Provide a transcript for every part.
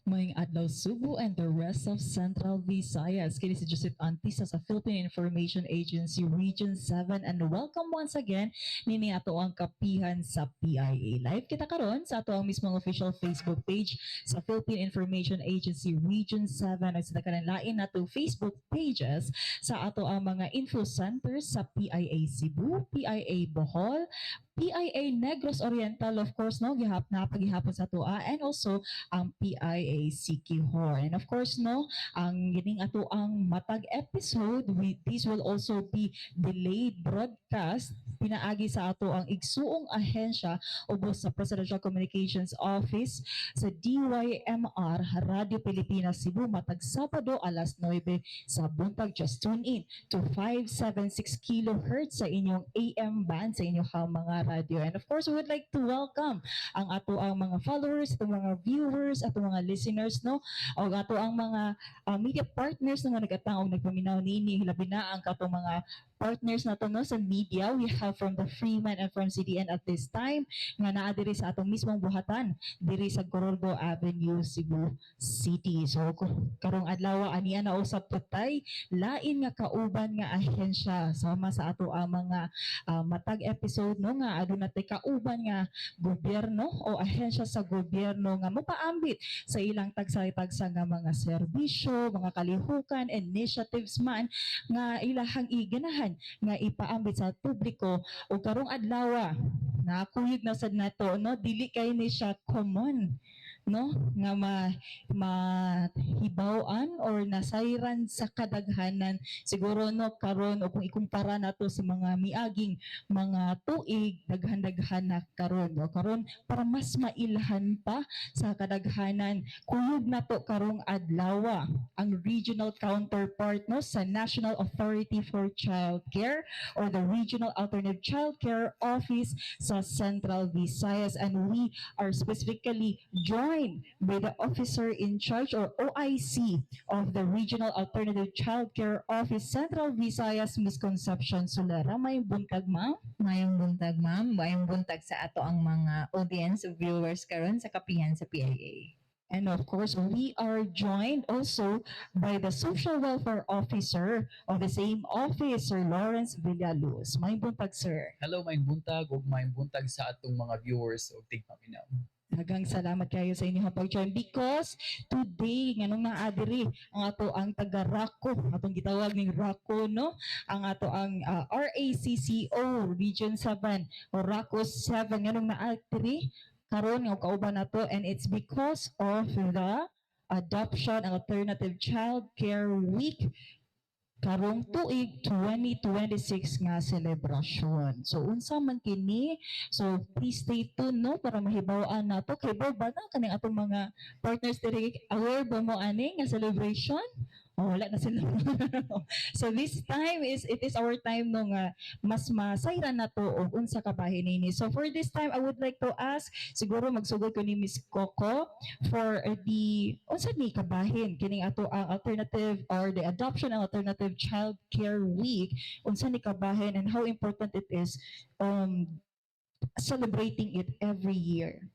Maayong adlaw, Sugbo and the rest of Central Visayas. Kini si Joseph Antisa sa Philippine Information Agency Region 7 and welcome once again nini ato ang Kapihan sa PIA. Live kita karon sa ato ang mismong official Facebook page sa Philippine Information Agency Region 7 at sa lain nato Facebook pages sa ato ang mga info centers sa PIA Cebu, PIA Bohol, PIA Negros Oriental, of course, no, gihap na pagihapon sa atoa, and also ang PIA Siquijor. And of course, no, ang gining ato ang matag episode, this will also be delayed broadcast pinaagi sa ato ang igsuong ahensya ubos sa Presidential Communications Office sa DYMR Radio Pilipinas Cebu matag Sabado alas 9 sa buntag. Just tune in to 576 kilohertz sa inyong AM band sa inyong mga radyo. And of course, we would like to welcome ang ato ang mga followers, atong mga viewers, atong mga listeners, no, o ato ang mga media partners na nga nagatang og nagpaminaw nini, labi na ang katong mga partners nato, no, sa media. We have from the Freeman and from CDN at this time nga naa diri sa atong mismong buhatan diri sa Gorordo Avenue, Cebu City. So karong adlaw ania na usab patay lain nga kauban nga ahensya sama sa ato ang mga matag episode, no, nga aduna tay kauban nga gobyerno o ahensya sa gobyerno nga mopaambit sa ilang tagsa-tagsa nga mga serbisyo, mga kalihukan, initiatives man nga ilahang iganahan nga ipaambit sa publiko. O karong adlaw nakuyog na sad nato, no, dili kay ni siya common, no, nga mahibaw-an or nasayran sa kadaghanan siguro, no, karon o kung ikumpara nato sa mga miaging mga tuig, daghan-daghan na karon, no. Karon, para mas mailhan pa sa kadaghanan, kuyog nato karong adlaw ang regional counterpart, no, sa National Authority for Child Care or the Regional Alternative Child Care Office sa Central Visayas, and we are specifically joined by the officer in charge or OIC of the Regional Alternative Child Care Office Central Visayas, Miss Concepcion Solera. Maayong buntag, ma'am. Maayong buntag, ma'am. Maayong buntag sa ato ang mga audience viewers karon sa Kapihan sa PIA. And of course, we are joined also by the Social Welfare Officer of the same office, Sir Lawrence Villaluz. Maayong buntag, sir. Hello, maayong buntag ug maayong buntag sa atong mga viewers ug tigpaminaw. Daghang salamat kayo sa inyong pag-join because today nganong naa diri ang ato ang taga RACCO, atong gitawag ning RACCO, no, ang ato ang RACCO Region 7 o RACCO 7, nganong naa diri karon nga kauban nato, and it's because of the Adoption and Alternative Child Care Week karong tuig 2026 nga selebrasyon. So unsa man kini? So please stay tuned, no, para mahibaw-an nato. Kay ba na kaning atong mga partners diri, aware ba mo ani nga celebration? Oh, wala na sila. So this time is it is our time, no, nga mas masayran na to og unsa ka bahin nini. So for this time, I would like to ask, siguro magsugod ko ni Miss Coco for the unsa ni kabahin kining ato ang alternative or the Adoption and Alternative Child Care Week, unsa ni kabahin and how important it is celebrating it every year.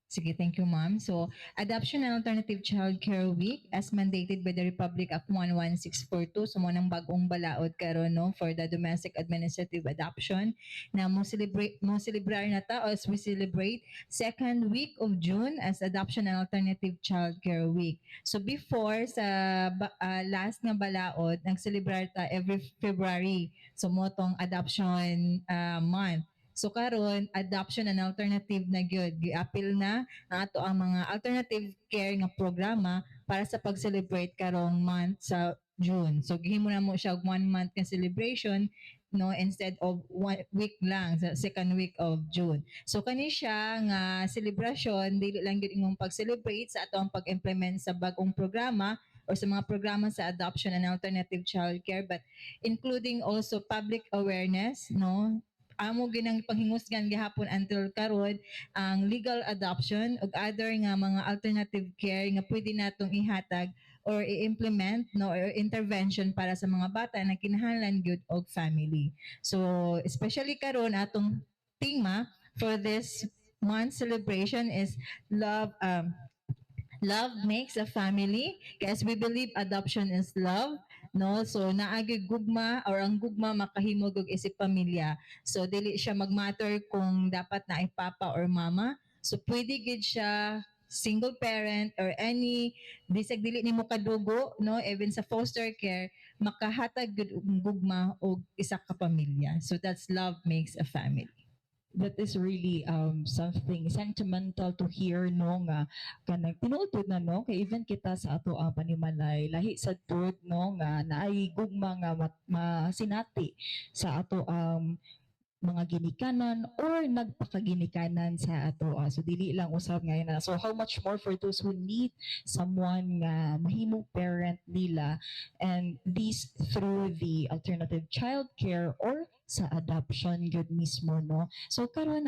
Sige, thank you, ma'am. So, Adoption and Alternative Child Care Week as mandated by the Republic Act 11642. So, mao nang bagong balaod karon, no, for the domestic administrative adoption na mo celebrate mo celebrar na ta as we celebrate second week of June as Adoption and Alternative Child Care Week. So, before sa last nga balaod, nag-celebrar ta every February. So, mao tong adoption month. So karon, adoption and alternative na gyud, giapil na ang ato ang mga alternative care nga programa para sa pag-celebrate karong month sa June. So gihimo na mo siya og one month nga celebration, no, instead of one week lang sa second week of June. So kani siya nga celebration, dili lang gyud ingong pag-celebrate sa ato ang pag-implement sa bag-ong programa or sa mga programa sa adoption and alternative child care, but including also public awareness, no. Amo ginang panghingusgan gihapon until karon ang legal adoption ug other nga mga alternative care nga pwede natong ihatag or i-implement, no, or intervention para sa mga bata na kinahanglan gyud og family. So especially karon, atong tema for this month celebration is love. Love makes a family. Kasi we believe adoption is love, no? So naagi gugma or ang gugma makahimo og isip pamilya. So dili siya magmatter kung dapat na ay papa or mama. So pwede gid siya single parent or any bisag dili nimo kadugo, no? Even sa foster care, makahatag gud og gugma og isa ka pamilya. So that's love makes a family. That is really something sentimental to hear, no, nga kanang tinuod na, no, kay even kita sa ato ang panimalay, lahi sad pud, no, nga naay gugma nga masinati sa ato ang mga ginikanan or nagpakaginikanan sa ato. So dili lang usab ngayon na. So how much more for those who need someone nga mahimong parent nila, and this through the alternative child care or sa adoption gud mismo, no? So karon,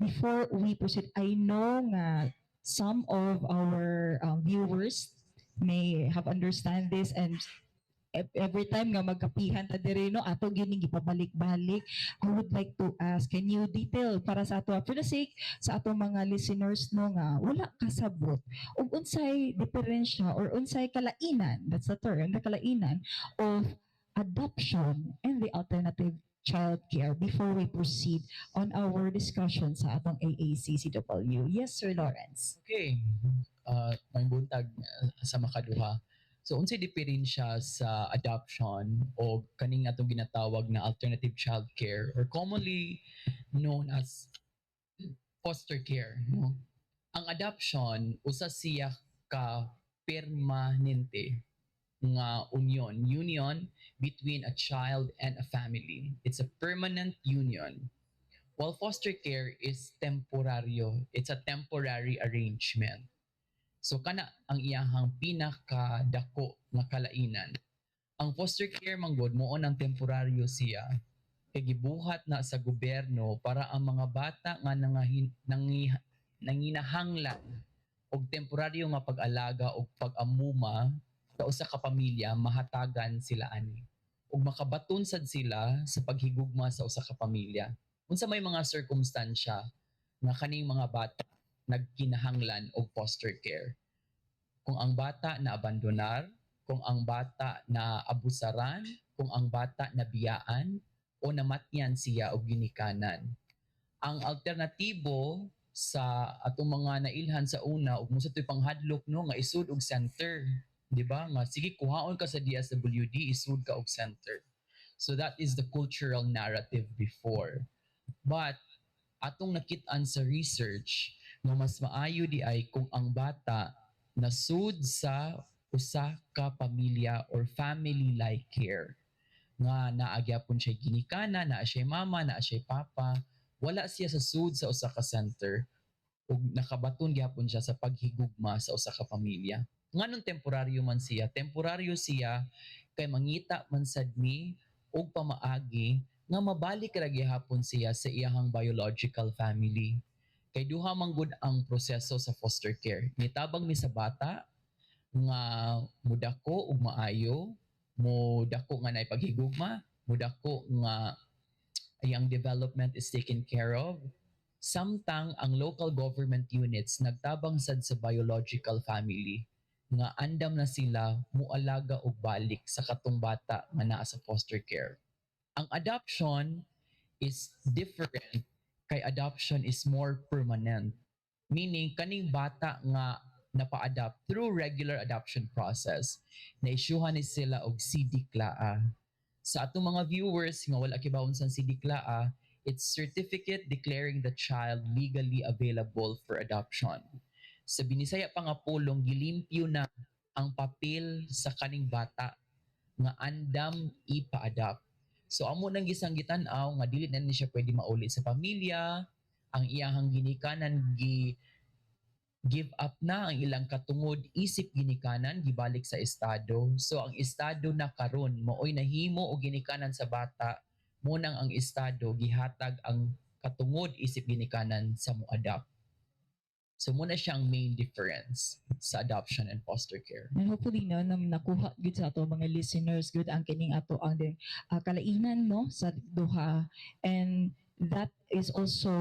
before we proceed, I know nga some of our viewers may have understand this and every time nga magkapihan ta diri, no, ato gining gipabalik-balik. I would like to ask, can you detail para sa ato, for the sake sa ato mga listeners, no, nga wala kasabot ug unsay diferensya or unsay kalainan, that's the term, the kalainan of adoption and the alternative child care before we proceed on our discussion sa atong AACCW? Yes, Sir Lawrence. Okay. Maayong buntag sa makaduha. So unsay diferensya sa adoption o kaning atong ginatawag na alternative child care or commonly known as foster care, no? Ang adoption, usa siya ka permanente nga union between a child and a family. It's a permanent union. While foster care is temporaryo, it's a temporary arrangement. So kana ang iyahang pinakadako nga kalainan. Ang foster care manggod, mao nang temporaryo siya kay gibuhat na sa gobyerno para ang mga bata nga nanginahanglan og temporaryo nga pag-alaga og pag-amuma sa usa ka pamilya, mahatagan sila ani ug makabaton sad sila sa paghigugma sa usa ka pamilya. Unsa may mga sirkumstansya nga kaning mga bata nagkinahanglan og foster care? Kung ang bata na abandonar, kung ang bata na abusaran, kung ang bata nabiyaan o namatyan siya og ginikanan. Ang alternatibo sa atong mga nailhan sa una ug mo sa to'y panghadlok, no, nga isud og center, di ba, nga sige, kuhaon ka sa DSWD, isud ka og center. So that is the cultural narrative before, but atong nakit-an sa research nga mas maayo di ay kung ang bata nasud sa usa ka pamilya or family like care nga naa gyapon siya ginikanan, naa siya mama, naa siya papa, wala siya sa sud sa usa ka center ug nakabaton gyapon siya sa paghigugma sa usa ka pamilya. Nganong temporaryo man siya? Temporaryo siya kay mangita man sad mi og pamaagi nga mabalik ra gihapon siya sa iyahang biological family. Kay duha man gud ang proseso sa foster care. Nitabang mi sa bata nga mudako ug maayo, mudako nga naay paghigugma, mudako nga iyang development is taken care of. Samtang ang local government units nagtabang sad sa biological family nga andam na sila mualaga og balik sa katong bata nga naa sa foster care. Ang adoption is different kay adoption is more permanent. Meaning, kaning bata nga napa-adopt through regular adoption process, na-issuehan ni sila og CDCLAA. Sa atong mga viewers nga wala kibaw sa CDCLAA, it's Certificate Declaring the Child Legally Available for Adoption. Sa Binisaya pa nga pulong, gilimpyo na ang papel sa kaning bata nga andam ipa-adopt. So amo nang gisanggitan-aw nga dili na ni siya pwede mauli sa pamilya, ang iyahang ginikanan gi give up na ang ilang katungod isip ginikanan, gibalik sa estado. So ang estado na karon maoy nahimo og ginikanan sa bata, munang ang estado gihatag ang katungod isip ginikanan sa mo-adopt. So muna siya ang main difference sa adoption and foster care. And hopefully, no, na nakuha gud sa ato mga listeners gud ang kining ato ang din kalainan, no, sa duha, and that is also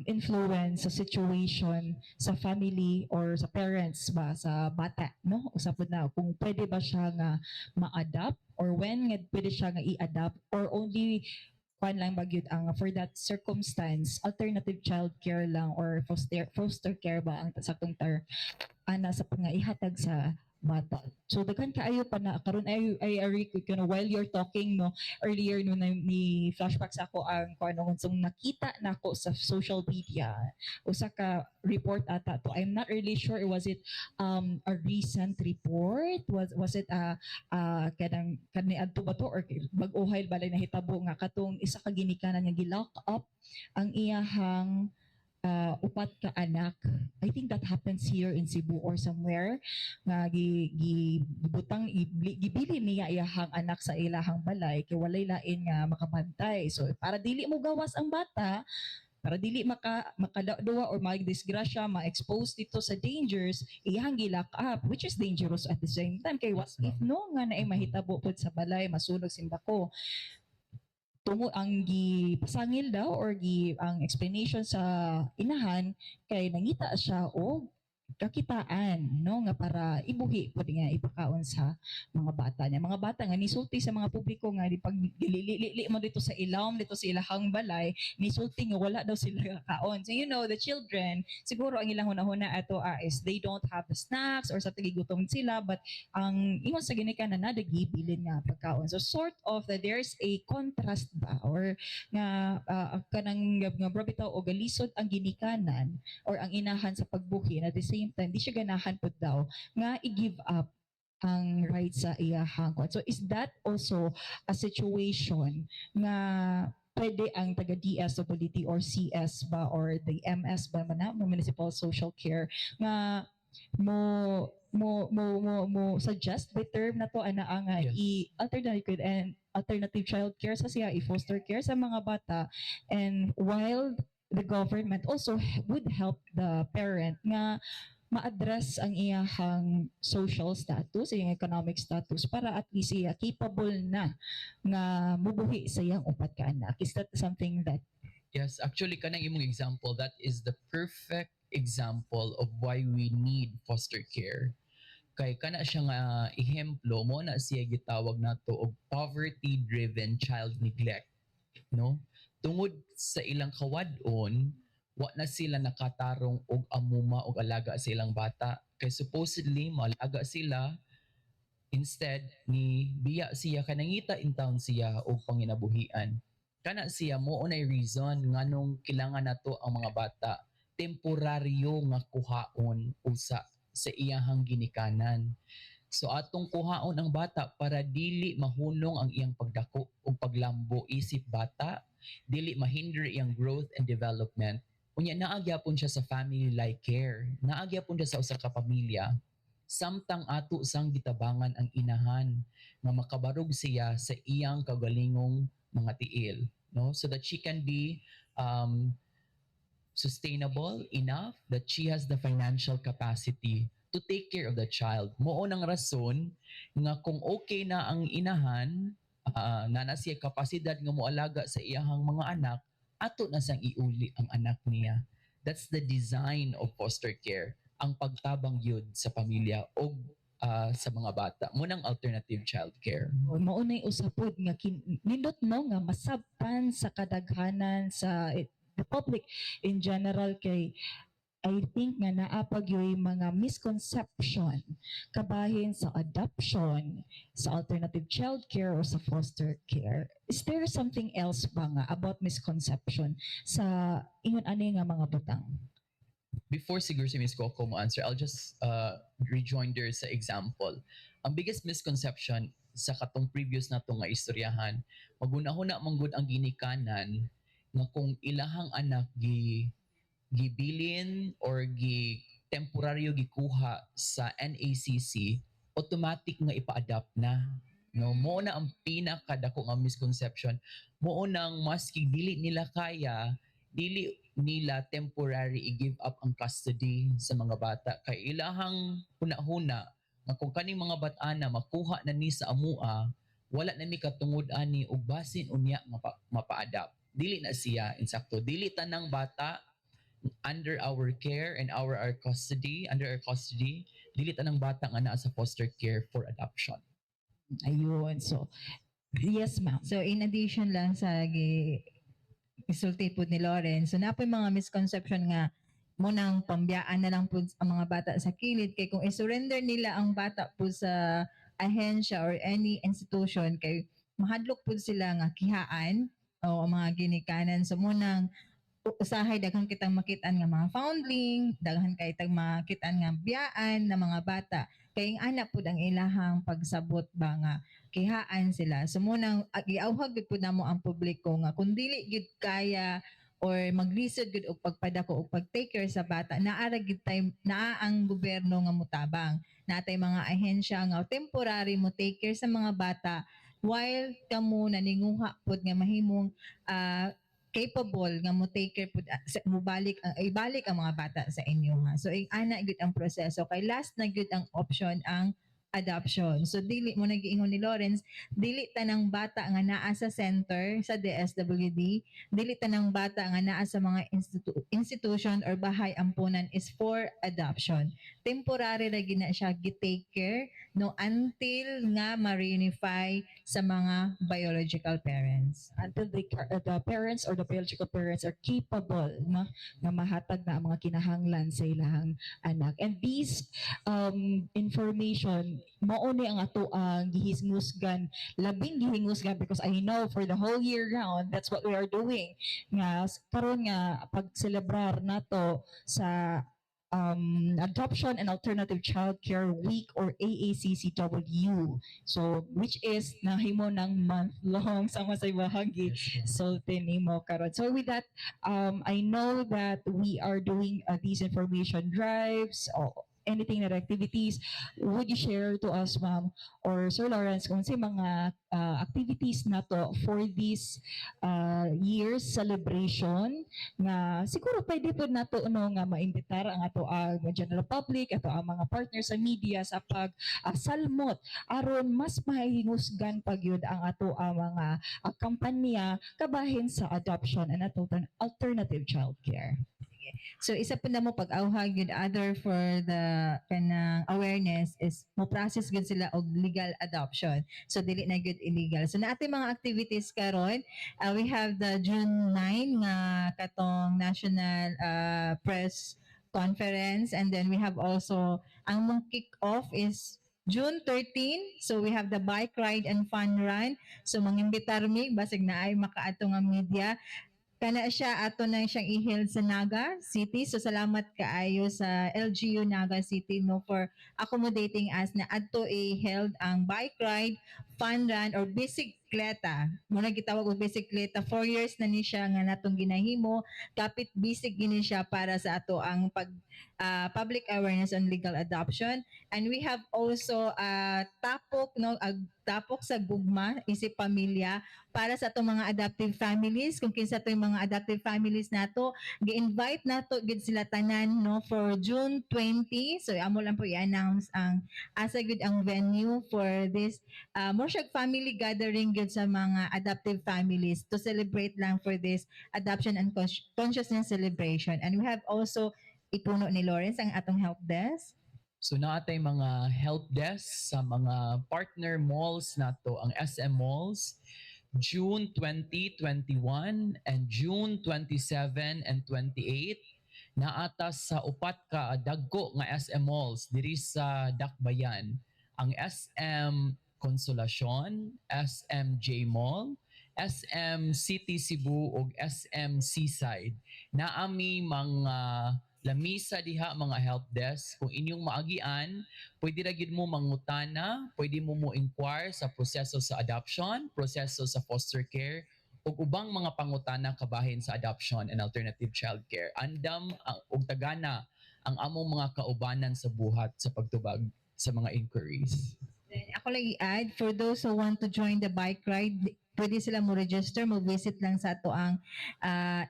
influence sa situation sa family or sa parents ba sa bata, no? Usa pud na kung pwede ba siya nga ma-adopt or when nga pwede siya nga i-adopt or only kwan lang ba gyud ang for that circumstance, alternative child care lang or foster care ba ang saktong term ana sa nga ihatag sa bata. So daghan kaayo pa na karon ay while you're talking, no, earlier, no, na, ni flashback sa ako ang kung ano unsang nakita nako sa social media. Usa ka report ata to. I'm not really sure, was it a recent report, was it a kanang kaniadto ba to or bag-ohay balay nahitabo nga katong isa ka ginikanan nga gi-lock up ang iyahang upat ka anak. I think that happens here in Cebu or somewhere nga gi, gi gibutang gibili niya iyahang anak sa ilahang balay kay walay lain nga makabantay. So para dili mo gawas ang bata, para dili maka makadawa or magdisgrasya, ma-expose dito sa dangers, iyang gi-lock up, which is dangerous at the same time kay what Yes, if ma'am. no nga naay mahitabo pud sa balay, masunog simbako. Tungo ang gipasangil daw or gi ang explanation sa inahan kay nangita siya og kakitaan, no, nga para ibuhi pud nga ipakaon sa mga bata niya, mga bata nga nisulti sa mga publiko nga di pag gilili mo dito sa ilawom, dito sa ilahang balay, nisulti nga wala daw sila kaon. So you know the children, siguro ang ilang hunahuna ato is they don't have the snacks or sa gigutom sila, but ang ingon sa ginikanan na gibilin nga pagkaon. So sort of that there's a contrast ba or nga kanang nga bro bitaw o galisod ang ginikanan or ang inahan sa pagbuhi, and at the same time di siya ganahan pud daw nga i-give up ang right sa iyahang kwan. So is that also a situation nga pwede ang taga DSWD or CS ba or the MS ba man na, Municipal Social Care, nga mo suggest by term na to ana nga i alternative and alternative child care sa siya, i foster care sa mga bata, and while the government also would help the parent nga ma-address ang iyahang social status, iyang economic status, para at least iya capable na nga mubuhi sa iyang upat ka anak? Is that something that Yes, actually, kanang imong example, that is the perfect example of why we need foster care. Kay kana siya nga ehemplo mo na siya gitawag nato og poverty-driven child neglect, no? Tungod sa ilang kawad-on, wa na sila nakatarong og amuma og alaga sa ilang bata. Kay supposedly maalaga sila, instead ni biya siya kay nangita in town siya og panginabuhian. Kana siya mo unay reason nganong kailangan nato ang mga bata temporaryo nga kuhaon usa sa iyahang ginikanan. So atong kuhaon ang bata para dili mahunong ang iyang pagdako ug paglambo isip bata, dili mahinder iyang growth and development. Unya naa gyapon siya sa family like care. Naa gyapon siya sa usa ka pamilya. Samtang ato sang gitabangan ang inahan nga makabarog siya sa iyang kagalingong mga tiil, no, so that she can be sustainable enough, that she has the financial capacity to take care of the child. Mao nang rason nga kung okay na ang inahan, na siya kapasidad nga moalaga sa iyahang mga anak, ato na siyang iuli ang anak niya. That's the design of foster care, ang pagtabang yun sa pamilya o sa mga bata. Mao nang alternative child care. Mao nay usa pod nga nindot, no, nga masabtan sa kadaghanan sa the public in general, kay I think nga naa pa gyoy mga misconception kabahin sa adoption, sa alternative child care or sa foster care. Is there something else ba nga about misconception sa ingon ani nga mga butang? Before siguro si Miss Coco mo answer, I'll just rejoin there sa example. Ang biggest misconception sa katong previous nato nga istoryahan, magunahuna man gud ang ginikanan nga kung ilahang anak gi gibilin or gi temporaryo gikuha sa NACC, automatic nga ipa-adopt na. No, mo na ang pinakadako nga misconception. Mao nang maski dili nila kaya, dili nila temporary i-give up ang custody sa mga bata kay ilahang huna-huna nga kung kaning mga bata-ana makuha na ni sa amua, wala na mi katungod ani ug basin unya nga mapa-adopt. Dili na siya insakto. Dili tanang bata. Under our care and our custody, under our custody, dili tanang bata nga naa sa foster care for adoption. Ayun. So, yes, ma'am. So in addition lang sa gi isulti pud ni Lauren, so naa poy mga misconception nga mao nang pambiyaan na lang pud ang mga bata sa kilid, kay kung i-surrender nila ang bata pud sa ahensya or any institution kay mahadlok pud sila nga kihaan o ang mga ginikanan. So mao nang usahay daghan kitang makitaan nga mga foundling, daghan kay tag makitaan nga biyaan na mga bata kay ang ana pud ang ilahang pagsabot ba nga kihaan sila. So mao nang giawhag gyud pud namo ang publiko nga kung dili gyud kaya or maglisod gyud og pagpadako og pag-take care sa bata, naa ra gyud tay, naa ang gobyerno nga mutabang. Natay mga ahensya nga temporary mo take care sa mga bata while kamo naninguha pud nga mahimong capable nga mo take care pud, mobalik ang ibalik ang mga bata sa inyo ha. So ing ana gyud ang proseso kay last na gyud ang option ang adoption. So dili mao na giingon ni Lawrence, dili tanang bata nga naa sa center sa DSWD, dili tanang bata nga naa sa mga institution or bahay ampunan is for adoption. Temporary ra gyud na siya gi-take care, no, until nga ma-reunify sa mga biological parents. Until the parents or the biological parents are capable, no, nga mahatag na ang mga kinahanglan sa ilahang anak. And these information mao ni ang ato ang gihingusgan, labing gihingusgan, because I know for the whole year round that's what we are doing nga karon nga pagselebrar nato sa Adoption and Alternative Child Care Week or AACCW. So, which is nahimo ng month long sama sa ibahagi sulti nimo karon. So with that, I know that we are doing these information drives or anything that activities. Would you share to us, ma'am, or Sir Lawrence, kung sa mga activities nato for this year's celebration nga siguro pwede po nato, no, nga maimbitar ang ato ang general public, ato ang mga partners sa media sa pag salmot aron mas mahingusgan pa gyud ang ato ang mga kampanya kabahin sa adoption and alternative child care? So isa po na mo pag-awhag yun other for the kanang awareness is mo process gyud sila og legal adoption. So dili na gyud illegal. So naa tay mga activities karon, we have the June 9 nga katong national press conference, and then we have also ang mong kick off is June 13. So we have the bike ride and fun run. So mangimbitar mi basig naay makaadto nga media kana siya, ato na siyang i-held sa Naga City. So salamat kaayo sa LGU Naga City, no, for accommodating us na adto i-held ang bike ride, fun run or bisikleta. Mao na gitawag og bisikleta. 4 years na ni siya nga natong ginahimo. Kapit bisig gini siya para sa ato ang pag public awareness on legal adoption. And we have also tapok, no, ag tapok sa gugma isip pamilya para sa atong mga adoptive families. Kung kinsa to yung mga adoptive families nato, gi-invite nato gid sila tanan, no, for June 20. So amo lang po i-announce ang asa gid ang venue for this more siya family gathering gid sa mga adoptive families to celebrate lang for this adoption and consciousness celebration. And we have also, ipuno ni Lawrence ang atong help desk. So naa tay mga help desk sa mga partner malls nato, ang SM Malls, June 20, 21 and June 27 and 28. Naa ta sa upat ka dagko nga SM Malls diri sa Dakbayan: ang SM Consolacion, SM J Mall, SM City Cebu ug SM Seaside. Naa mi mga lamisa diha, mga help desk. Kung inyong maagian, pwede ra gyud mo mangutana, pwede mo mo inquire sa proseso sa adoption, proseso sa foster care ug ubang mga pangutana kabahin sa adoption and alternative child care. Andam ang ug tagana ang among mga kaubanan sa buhat sa pagtubag sa mga inquiries. Then ako lang i-add, for those who want to join the bike ride, pwede sila mo register, mo visit lang sa ato ang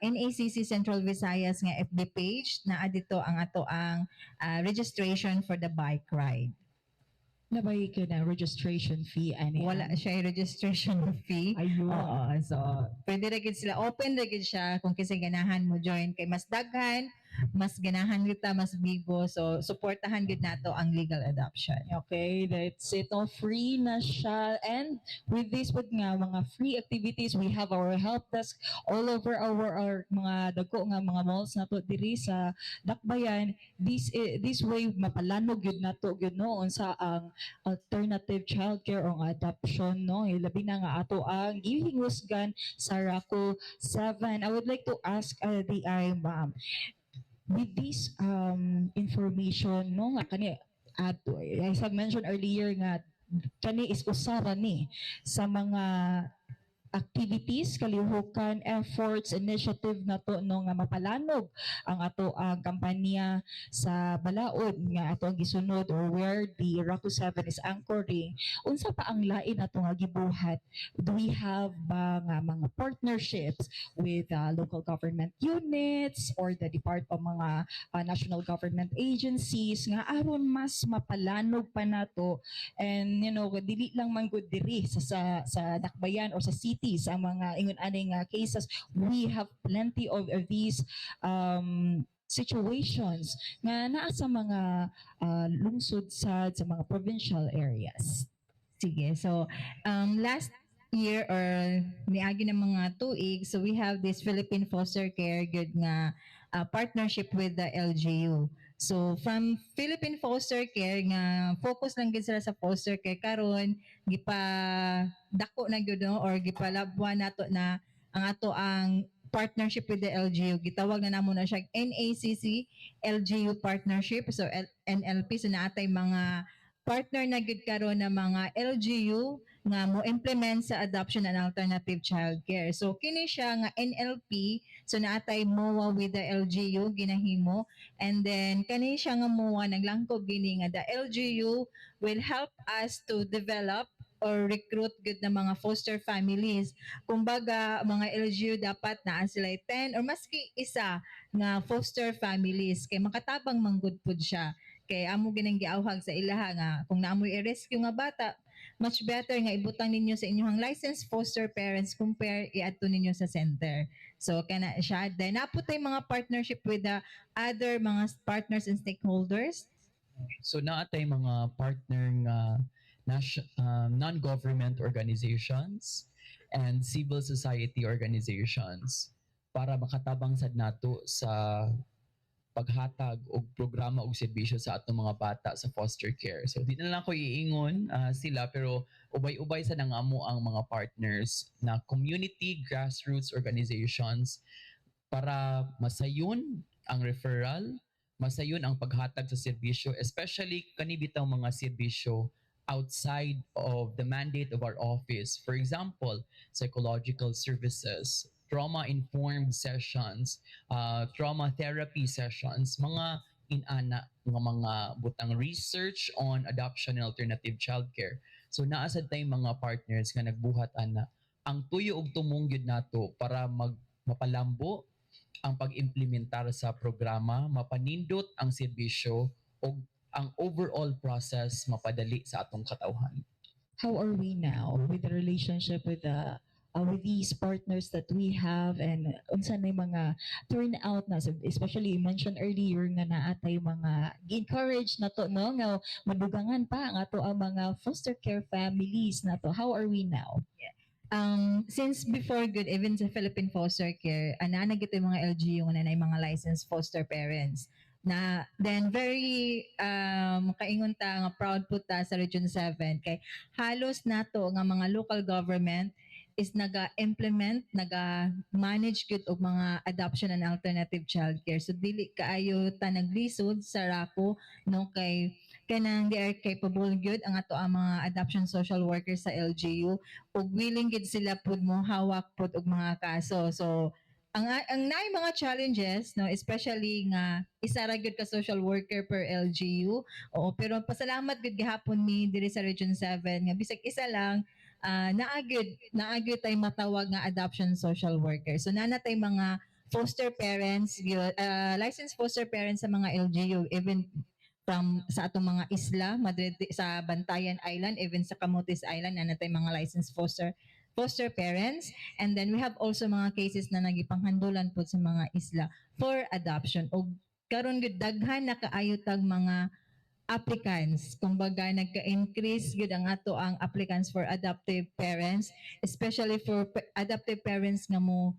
NACC Central Visayas nga FB page na dito ang ato ang registration for the bike ride. Naa bay ka na registration fee ani? Wala siya registration fee. Ayun. Oo, so pwede ra gid sila, open ra gid siya kung kinsa ganahan mo join kay mas daghan. mas ganahan kita, mas bibo. So suportahan gud nato ang legal adoption. Okay, that's it. No, free na siya. And with this with nga mga free activities, we have our help desk all over our mga dagko nga mga malls nato diri sa Dakbayan. This way mapalanog gyud nato gyud, no, unsa ang alternative childcare o ang adoption, no? Labi na nga ato ang gihingusgan sa RACO 7. I would like to ask the I, ma'am, with this information, no, nga kani ato, as I mentioned earlier, nga kani is usa ra ni sa mga activities, kalihukan, efforts, initiative na to, no, nga mapalanog ang ato ang kampanya sa balaod nga ato ang gisunod or where the RACO 7 is anchoring. Unsa pa ang lain ato nga gibuhat? Do we have ba nga mga partnerships with local government units or the depart o mga national government agencies nga aron mas mapalanog pa nato and dili lang man gud diri sa Dakbayan or sa cities ang mga ingon ani nga cases? We have plenty of these situations nga naa sa mga lungsod sa mga provincial areas. Sige. So, last year or niagi ng mga tuig, so we have this Philippine Foster Care gud nga partnership with the LGU. So, from Philippine Foster Care nga focus lang gid sila sa foster care, karon gipa dako na gyud, no, or gipalabwan nato na ang ato ang partnership with the LGU. Gitawag na namo na siya NACC LGU partnership, so NLP. So naatay mga partner na gud karon na mga LGU nga mo implement sa adoption and alternative child care. So kini siya nga NLP, so naatay MOA with the LGU ginahimo, and then kani siya nga MOA naglangkob gini nga the LGU will help us to develop or recruit gud na mga foster families. Kumbaga, mga LGU dapat naa sila 10 or maski isa nga foster families kay makatabang manggud pud siya, kay amo ginang giawhag sa ilaha nga kung naamoy i-rescue nga bata, much better nga ibutang ninyo sa inyong licensed foster parents compare iadto ninyo sa center. So kana siya. Then naa pud tay mga partnership with the other mga partners and stakeholders. So naa tay mga partner nga non-government organizations and civil society organizations para makatabang sad nato sa paghatag og programa og serbisyo sa atong mga bata sa foster care. So di na lang ko iingon sila, pero ubay-ubay sa nang amo ang mga partners na community grassroots organizations para masayon ang referral, masayon ang paghatag sa serbisyo, especially kani bitaw mga serbisyo outside of the mandate of our office. For example, psychological services, trauma-informed sessions, trauma therapy sessions, mga inana nga mga butang, research on adoption and alternative childcare. So naa sad tay mga partners nga nagbuhat ana. Ang tuyo og tumong gyud nato para mag mapalambo ang pag-implementar sa programa, mapanindot ang serbisyo ug ang overall process mapadali sa atong katawhan. How are we now with the relationship with these partners that we have, and unsa na yung mga turnout na? So, especially you mentioned earlier nga naa tay mga encourage na to, no, nga madugangan pa ang ato ang mga foster care families na to. How are we now? Since before gud, even sa Philippine Foster Care, ana na gito yung mga LGU nga na mga licensed foster parents na. Then very kaingon ta nga proud pud ta sa Region 7 kay halos nato nga mga local government is naga-implement, naga-manage gyud og mga adoption and alternative childcare. So dili kaayo ta naglisod sa RACO, no, kay kanang they are capable gyud ang ato ang mga adoption social workers sa LGU ug willing gid sila pud mo hawak pud og mga kaso. So ang naay mga challenges, no, especially nga isa ra gyud ka social worker per LGU. Oo, pero pasalamat gud gihapon mi diri sa Region 7 nga bisag isa lang, naa gyud tay matawag nga adoption social worker. So naa na tay mga foster parents gyud, licensed foster parents sa mga LGU, even from sa atong mga isla, Madrid, sa Bantayan Island, even sa Camotes Island, naa na tay mga licensed foster foster parents, and then we have also mga cases na nagipanghandulan po sa mga isla for adoption. Og karon gud, daghan na kaayo tag mga applicants. Kumbaga, nagka-increase gud ang ato ang applicants for adoptive parents, especially for adoptive parents nga mo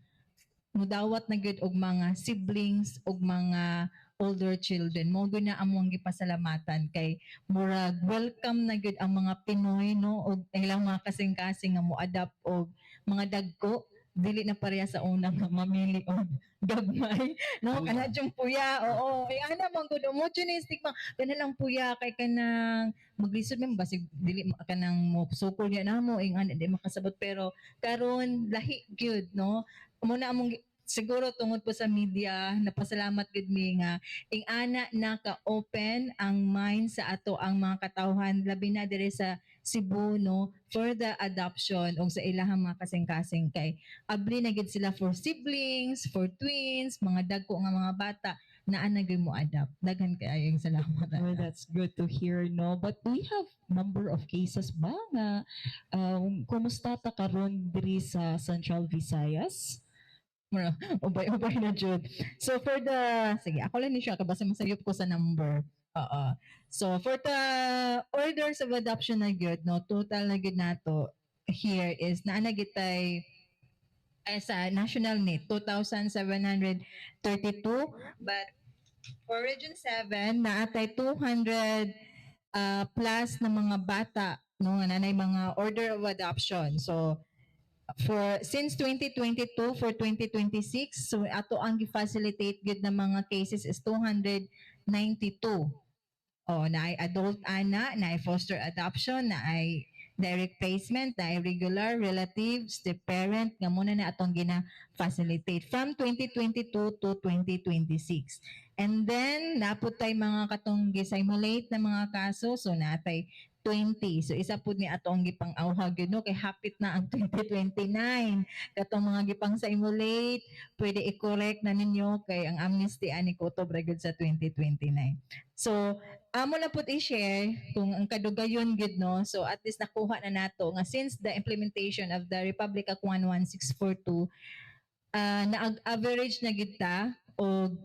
mudawat na gud og mga siblings og mga older children. Mo gyud na among gipasalamatan kay murag welcome na gud ang mga Pinoy, no, og ilang mga kasing-kasing nga mo adopt og mga dagko, dili na pareha sa una nga mamili og gagmay, no? Puya. Kana jung puya, oo, ay ana man gud mo jud ni stigma kana lang puya kay kanang maglisod man, basig dili kanang mo sukol niya namo ing ana, di makasabot. Pero karon lahi gyud, no? Mo na among siguro tungod po sa media, napasalamat gud mi nga ing ana na ka-open ang mind sa ato ang mga katawhan, labi na diri sa Cebu, no, for the adoption og sa ilahang mga kasing-kasing, kay abli na gid sila for siblings, for twins, mga dagko nga mga bata na ana gyud mo adopt. Daghan kaayong salamat. Well, that's good to hear, no? But do we have number of cases ba nga kumusta ta karon diri sa Central Visayas? Mura, ubay-ubay na jud. So for the, sige, ako lang ni siya, basta masayop ko sa number. Oo. So for the orders of adoption na gyud, no, total na gyud nato here is naa na gitay ay sa national ni 2,732, but for Region 7 naatay 200 plus na mga bata, no, nga nanay mga order of adoption. So for since 2022 for 2026, so ato ang gi-facilitate gyud na mga cases is 292. Oh, naay adult ana, naay foster adoption, naay direct placement, naay regular, relative, step parent, nga muna na atong gina-facilitate from 2022 to 2026. And then napud tay mga katong gi-simulate na mga kaso, so natay 20. So isa pud ni atong gipang-awhag yun, no, kay hapit na ang 2029. Katong mga gipang simulate, pwede i-correct na ninyo kay ang amnesty ani kutob ra gyud sa 2029. So amo na pud i-share kung ang kadugayon gid, no. So at least nakuha na nato nga since the implementation of the Republic Act 11642, na average na gid ta og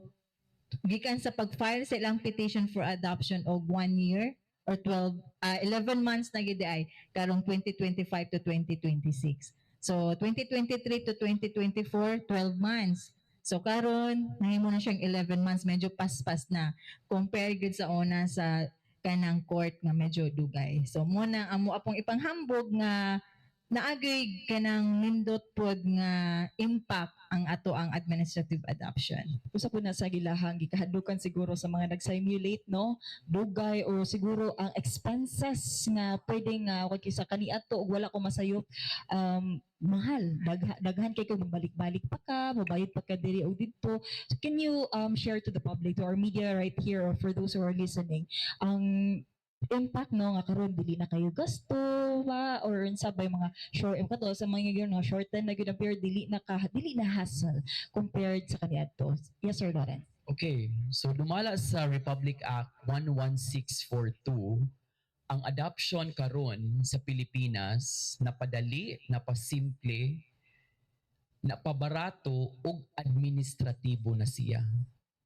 gikan sa pag-file sa ilang petition for adoption og 1 year or 12 11 months na gid ay karong 2025 to 2026. So 2023 to 2024, 12 months. So karon nahimo na siyang 11 months, medyo paspas na compare gud sa una sa kanang court nga medyo dugay. So mo na amo apong ipanghambog nga naagay kanang nindot pod nga impact ang ato ang administrative adoption. Usa po na sa gilahang gikahadlukan siguro sa mga nag-simulate, no, dugay o siguro ang expenses nga pwede nga kay sa kaniadto og wala ko masayop, mahal, daghan kay kung balik-balik pa ka, mobayad pa ka diri o didto. So can you share to the public, to our media right here, or for those who are listening, ang impact, no, nga karon dili na kayo gasto ba or unsa ba yung mga short kato sa mga yun, no, shorten na gyud ang period, dili na ka dili na hassle compared sa kaniadto? Yes, Sir Lawrence. Okay, so dumala sa Republic Act 11642, ang adoption karon sa Pilipinas napadali, napasimple, napabarato ug administratibo na siya.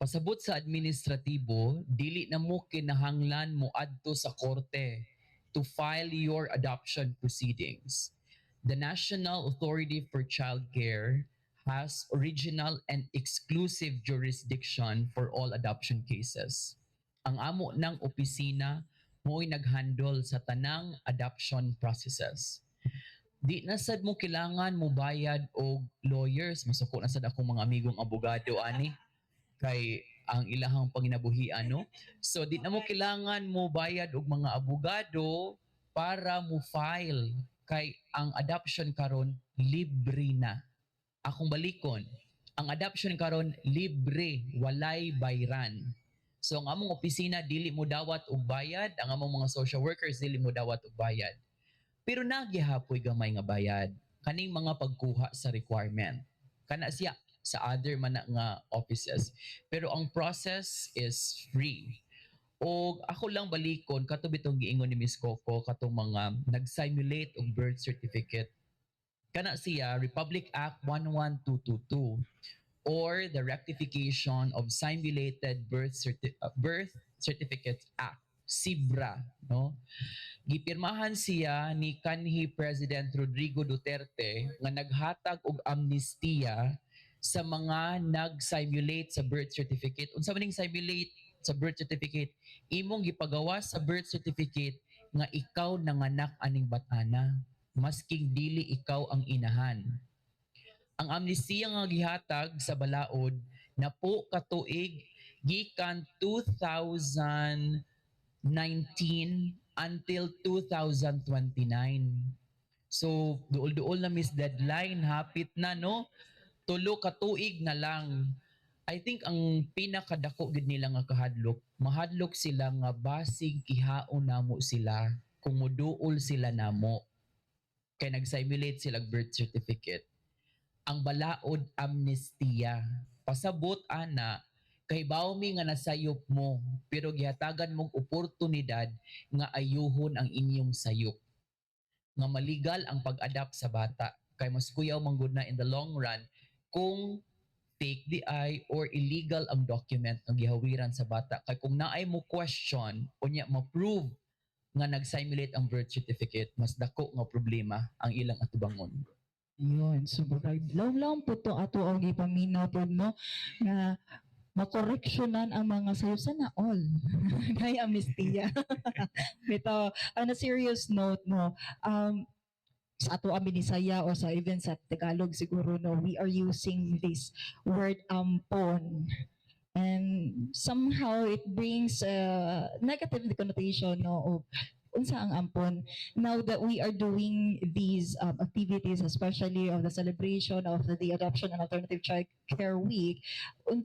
Pasabot sa administratibo, dili na mo kinahanglan mo adto sa korte to file your adoption proceedings. The National Authority for Child Care has original and exclusive jurisdiction for all adoption cases. Ang amo ng opisina mo'y naghandle sa tanang adoption processes. Di na sad mo kailangan mo bayad og lawyers. Masuko na sad akong mga amigong abogado ani kay ang ilahang panginabuhian, no. So di na mo kailangan mo bayad og mga abogado para mo file kay ang adoption karon libre na. Akong balikon, ang adoption karon libre, walay bayran. So ang among opisina dili mo dawat og bayad, ang among mga social workers dili mo dawat og bayad. Pero nagihapoy gamay nga bayad kaning mga pagkuha sa requirement. Kana siya sa other man na nga offices. Pero ang process is free. O ako lang balikon kato bitong giingon ni Miss Coco, katong mga nag-simulate og birth certificate. Kana siya Republic Act 11222 or the Rectification of Simulated Birth Certificates Act, SIBRA, no? Gipirmahan siya ni kanhi President Rodrigo Duterte nga naghatag og amnestiya sa mga nag-simulate sa birth certificate. Unsa man ning simulate sa birth certificate? Imong gipagawa sa birth certificate nga ikaw nanganak aning batana masking dili ikaw ang inahan. Ang amnestiya nga gihatag sa balaod napo ka tuig, gikan 2019 until 2029. So duol-duol na, miss, deadline hapit na, no? Tulo ka tuig na lang. I think ang pinakadako gid nila nga kahadlok, mahadlok sila nga basig kihaon namo sila kung moduol sila namo kay nag-simulate sila birth certificate. Ang balaod, amnestiya. Pasabot ana, kahibaw mi nga nasayop mo, pero gihatagan mong oportunidad nga ayuhon ang inyong sayop. Nga maligal ang pag-adapt sa bata kay mas kuyaw man gud na in the long run kung fake diay or illegal ang document nga gihawiran sa bata, kay kung naay mo question unya ma-prove nga nag-simulate ang birth certificate, mas dako nga problema ang ilang atubangon. Yun. So, murag lawom-lawom po to ato ang gipaminaw po, no, nga makoreksyonan ang mga sayo. Sana all. Kay amnestiya. Ito, on a serious note, no, sa ato ang Binisaya o sa even sa Tagalog siguro, no, we are using this word "ampon" and somehow it brings a negative connotation, no, of unsa ang ampon. Now that we are doing these activities, especially of the celebration of the Adoption and Alternative Child Care Week,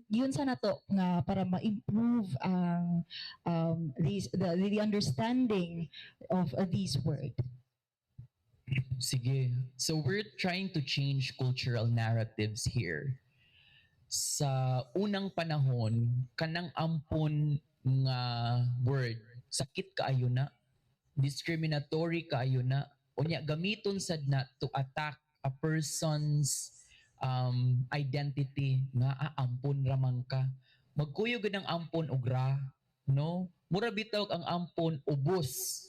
yun sa nato nga para ma-improve ang these the understanding of this word? Sige. So we're trying to change cultural narratives here. Sa unang panahon, kanang "ampon" nga word, sakit kaayo na. Discriminatory kaayo na. Unya gamiton sad na to attack a person's identity nga "Ah, ampon ramang ka." Magkuyog gud ang ampon og ra, no? Mura bitaw ang ampon ubos.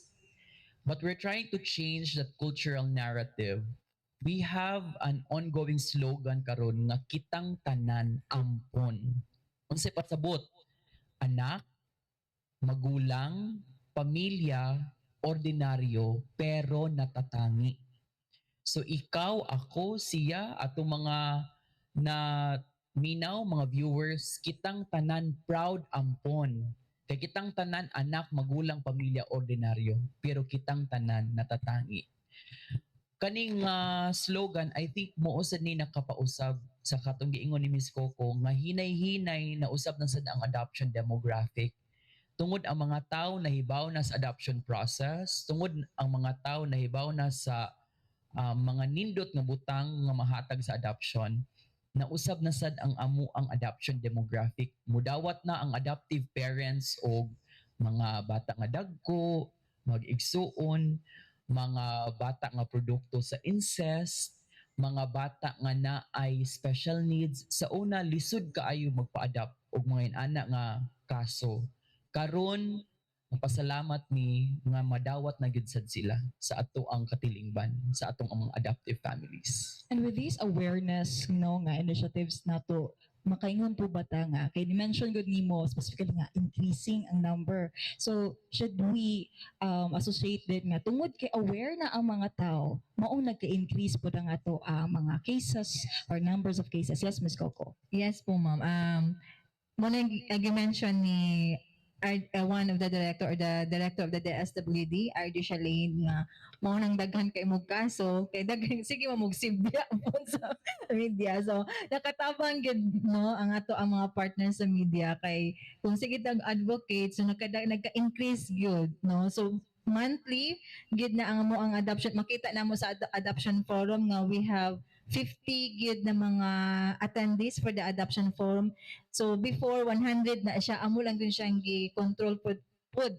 But we're trying to change that cultural narrative. We have an ongoing slogan karon nga "Kitang tanan ampon." Unsay pasabot? Anak, magulang, pamilya, ordinaryo, pero natatangi. So ikaw, ako, siya, atong mga na minaw, mga viewers, kitang tanan proud ampon. Kay kitang tanan anak, magulang, pamilya, ordinaryo, pero kitang tanan natatangi. Kaning slogan, I think mao sad ni nakapausab sa katong giingon ni Miss Coco nga hinay-hinay na usab na sad ang adoption demographic. Tungod ang mga tao nahibaw na sa adoption process, tungod ang mga tao nahibaw na sa mga nindot nga butang nga mahatag sa adoption, nausab na sad ang amo ang adoption demographic. Mudawat na ang adoptive parents og mga bata nga dagko, mag-igsuon, mga bata nga produkto sa incest, mga bata nga naay special needs. Sa una, lisod kaayo magpa-adopt og mga inana nga kaso. Karon, mapasalamat mi nga madawat na gyud sad sila sa ato ang katilingban, sa atong ang mga adoptive families. And with these awareness, no, nga initiatives nato, makaingon po ba ta nga kay ni-mention gud nimo specifically nga increasing ang number? So should we associate din nga tungod kay aware na ang mga tao, maong nagka-increase po ang ato ang mga cases or numbers of cases? Yes, Miss Coco. Yes po, ma'am. Muna yung mention ni one of the director or the director of the DSWD, RD Shalane, nga mao nang daghan kay mog kaso kay daghan sige mo sibya po sa media. So nakatabang gid, no, ang ato ang mga partners sa media kay kung sige tag advocate, so nagka-increase gyud, no? So monthly gid na ang mo ang adoption, makita na mo sa adoption forum nga we have 50 gid na mga attendees for the adoption forum. So before, 100 na siya, amo lang dun siyang gi-control pud,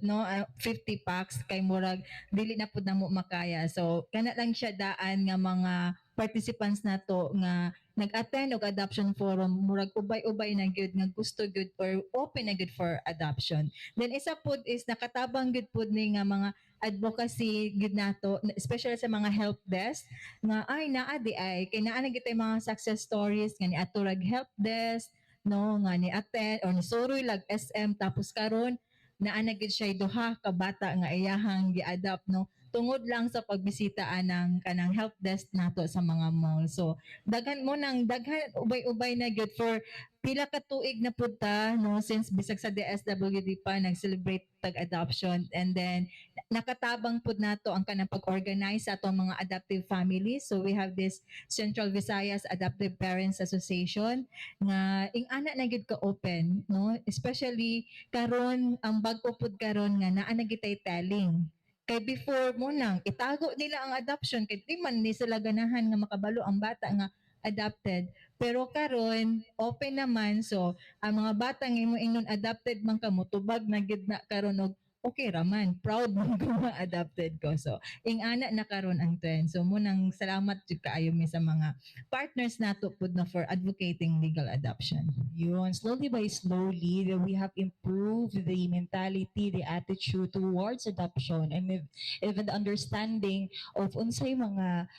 no, 50 packs kay murag dili na pud namo makaya. So kana lang siya daan nga mga participants nato nga nag-attend og adoption forum, murag ubay-ubay na gyud nga gusto gyud or open na gyud for adoption. Then isa pod is nakatabang gyud pod ni nga mga advocacy gyud nato, especially sa mga help desk nga ay naa di ay kay naa na gyud tay mga success stories nga ni adto rag help desk, no, nga ni attend or ni suroy lag SM, tapos karon naa na gyud siya duha ka bata nga iyahang gi-adopt, no, tungod lang sa pagbisita anang kanang help desk nato sa mga mall. So daghan mo nang daghan, ubay-ubay na gyud for pila ka tuig na pud ta, no, since bisag sa DSWD pa nag-celebrate tag adoption. And then nakatabang pud nato ang kanang pag-organize sa atong mga adoptive families. So we have this Central Visayas Adoptive Parents Association nga ing-ana na gyud ka open, no, especially karon ang bag-o pud karon nga naa na gitay telling, kay before mo nang itago nila ang adoption kay di man ni sila ganahan nga makabalo ang bata nga adopted. Pero karon open naman, so ang mga bata nga imo ingnon adopted man ka, motubag na gid na karon og okay ra man, proud man ko nga adopted ko. So ing-ana na karon ang trend. So mo nang salamat jud kaayo mi sa mga partners nato pud na for advocating legal adoption. Yun, slowly by slowly, that we have improved the mentality, the attitude towards adoption, and even the understanding of unsay mga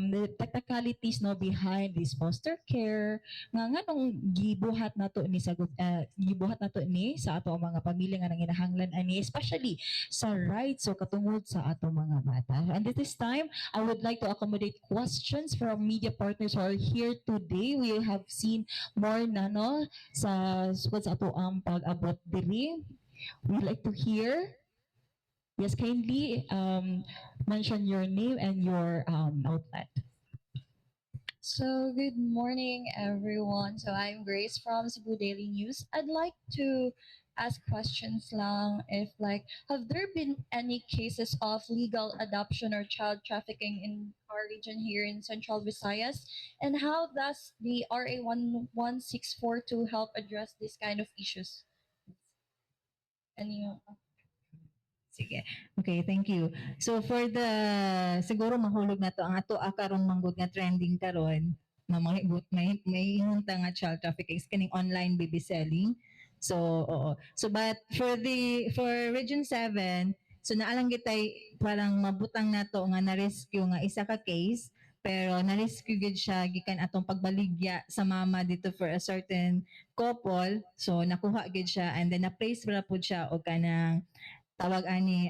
the technicalities, no, behind this foster care, nga nganong gibuhat nato ni sa ato ang mga pamilya nga nanginahanglan ani, especially sa rights o katungod sa atong mga bata. And at this time, I would like to accommodate questions from media partners who are here today. We have seen more na, no, sa sukad sa ato ang pag-abot diri. We'd like to hear. Yes, kindly mention your name and your outlet. So, good morning, everyone. So, I'm Grace from Cebu Daily News. I'd like to ask questions lang if, like, have there been any cases of legal adoption or child trafficking in our region here in Central Visayas? And how does the RA 11642 help address this kind of issues? Any Sige. Okay, thank you. So for the siguro mahulog na to ang ato karon manggod nga trending karon na mga may ingon ta nga child trafficking is kaning online baby selling. So oo. So but for Region 7, so naalang gitay parang mabutang nato nga na-rescue nga isa ka case, pero na-rescue gid siya gikan atong pagbaligya sa mama dito for a certain couple. So nakuha gid siya and then na-place ra pud siya og kanang tawag ani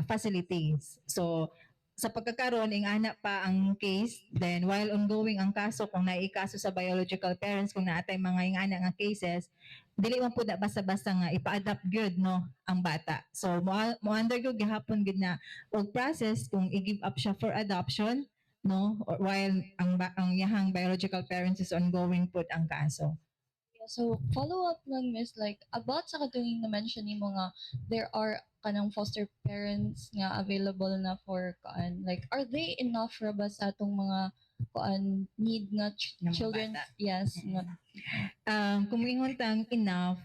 facilities. So sa pagkakaroon ing ana pa ang case, then while ongoing ang kaso, kung naikaso sa biological parents, kung naatay mga ing ana nga cases, dili man pud na basta-basta nga ipa-adopt gyud, no, ang bata. So mo undergo gihapon gid na og process kung i-give up siya for adoption, no, or while ang yahang biological parents is ongoing pud ang kaso. Yeah, so follow up lang, miss, like about sa katong na-mention nimo nga there are kanang foster parents nga available na for kuan, like, are they enough ra ba sa atong mga kuan need nga ng mga children bata? Yes, nga Kung moingon tang enough,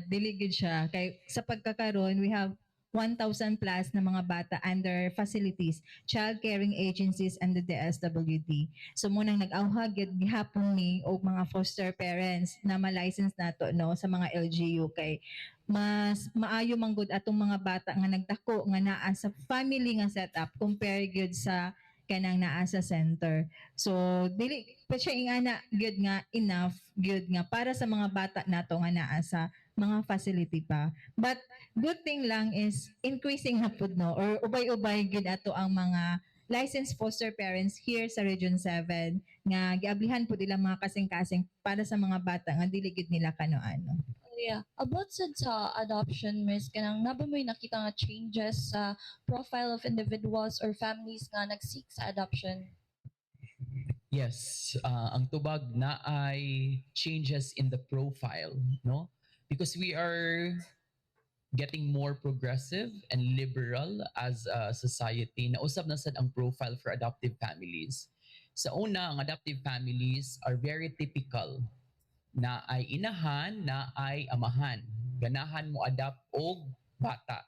dili gid siya kay sa pagkakaron we have 1,000 plus na mga bata under facilities, child caring agencies and the DSWD. So mo nang nag-awhag gyud gihapon ni og mga foster parents na ma-license nato, no, sa mga LGU kay mas maayo man gud atong mga bata nga nagdako nga naa sa family nga setup compare gyud sa kanang naa sa center. So dili pa siya ingana gyud nga enough gyud nga para sa mga bata nato nga naa sa mga facility pa. But good thing lang is increasing na pud, no, or ubay-ubay gyud ato ang mga licensed foster parents here sa Region 7 nga giablihan pud ilang mga kasing-kasing para sa mga bata nga dili gyud nila kano-ano. Yeah. About sad sa adoption, miss, kanang naa ba mo'y nakita nga changes sa profile of individuals or families nga nag-seek sa adoption? Yes, ang tubag na ay changes in the profile, no? Because we are getting more progressive and liberal as a society. Nausab na sad ang profile for adoptive families. Sa una, ang adoptive families are very typical na ay inahan, na ay amahan. Ganahan mo adopt og bata.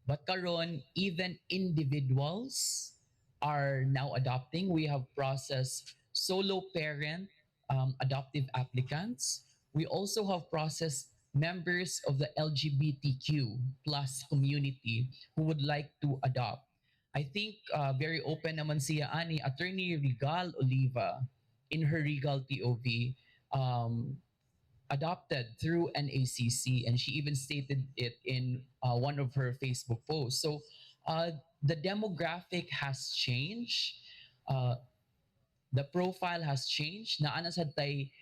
But karon, even individuals are now adopting. We have processed solo parent adoptive applicants. We also have processed members of the LGBTQ+ community who would like to adopt. I think very open naman siya ani, Attorney Regal Oliva, in her Regal POV, adopted through NACC, and she even stated it in one of her Facebook posts. So the demographic has changed. The profile has changed. Naa na sad tay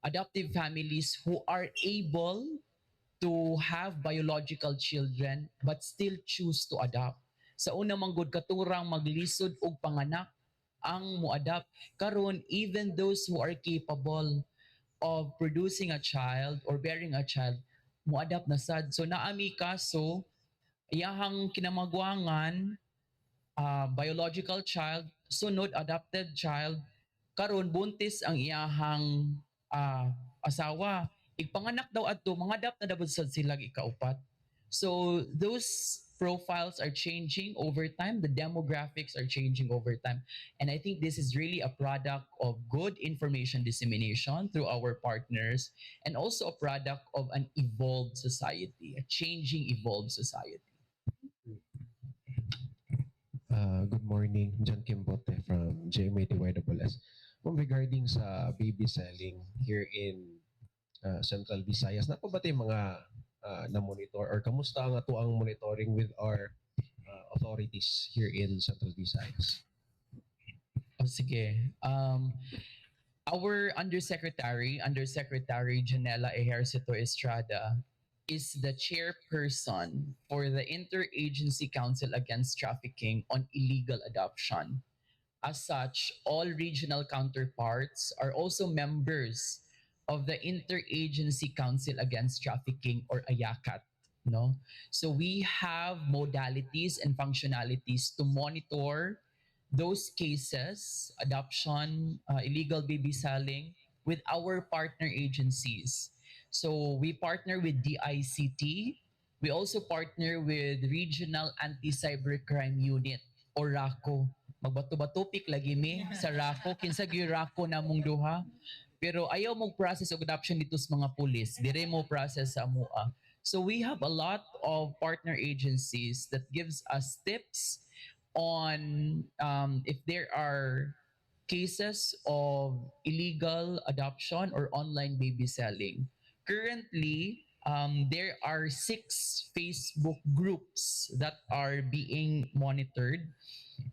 adoptive families who are able to have biological children but still choose to adopt. Sa una man gud, katurang maglisod og panganak ang mo-adopt. Karon, even those who are capable of producing a child or bearing a child, mo-adopt na sad. So naa mi kaso, iyahang kinamagwangan, biological child, sunod adopted child, karon buntis ang iyahang asawa. Igpanganak daw adto, mga adopt na daw sad sila ikaupat. So those profiles are changing over time. The demographics are changing over time. And I think this is really a product of good information dissemination through our partners and also a product of an evolved society, a changing, evolved society. Good morning, John Kimbote from GMA-DYSS. Ma'am, regarding sa baby selling here in Central Visayas, naa pa ba yung mga na-monitor or kamusta ang ato ang monitoring with our authorities here in Central Visayas? Oh, sige. Our undersecretary, Undersecretary Janella Ejercito Estrada, is the chairperson for the Interagency Council Against Trafficking on Illegal Adoption. As such, all regional counterparts are also members of the Interagency Council Against Trafficking or IACAT. No? So we have modalities and functionalities to monitor those cases, adoption, illegal baby selling, with our partner agencies. So we partner with DICT. We also partner with Regional Anti-Cybercrime Unit or RACO. Magbato-batupik lagi mi sa RACO. Kinsa gyud RACO namong duha. Pero ayaw mo process og adoption dito sa mga pulis. Dire mo process sa amua. So we have a lot of partner agencies that gives us tips on if there are cases of illegal adoption or online baby selling. Currently, there are six Facebook groups that are being monitored.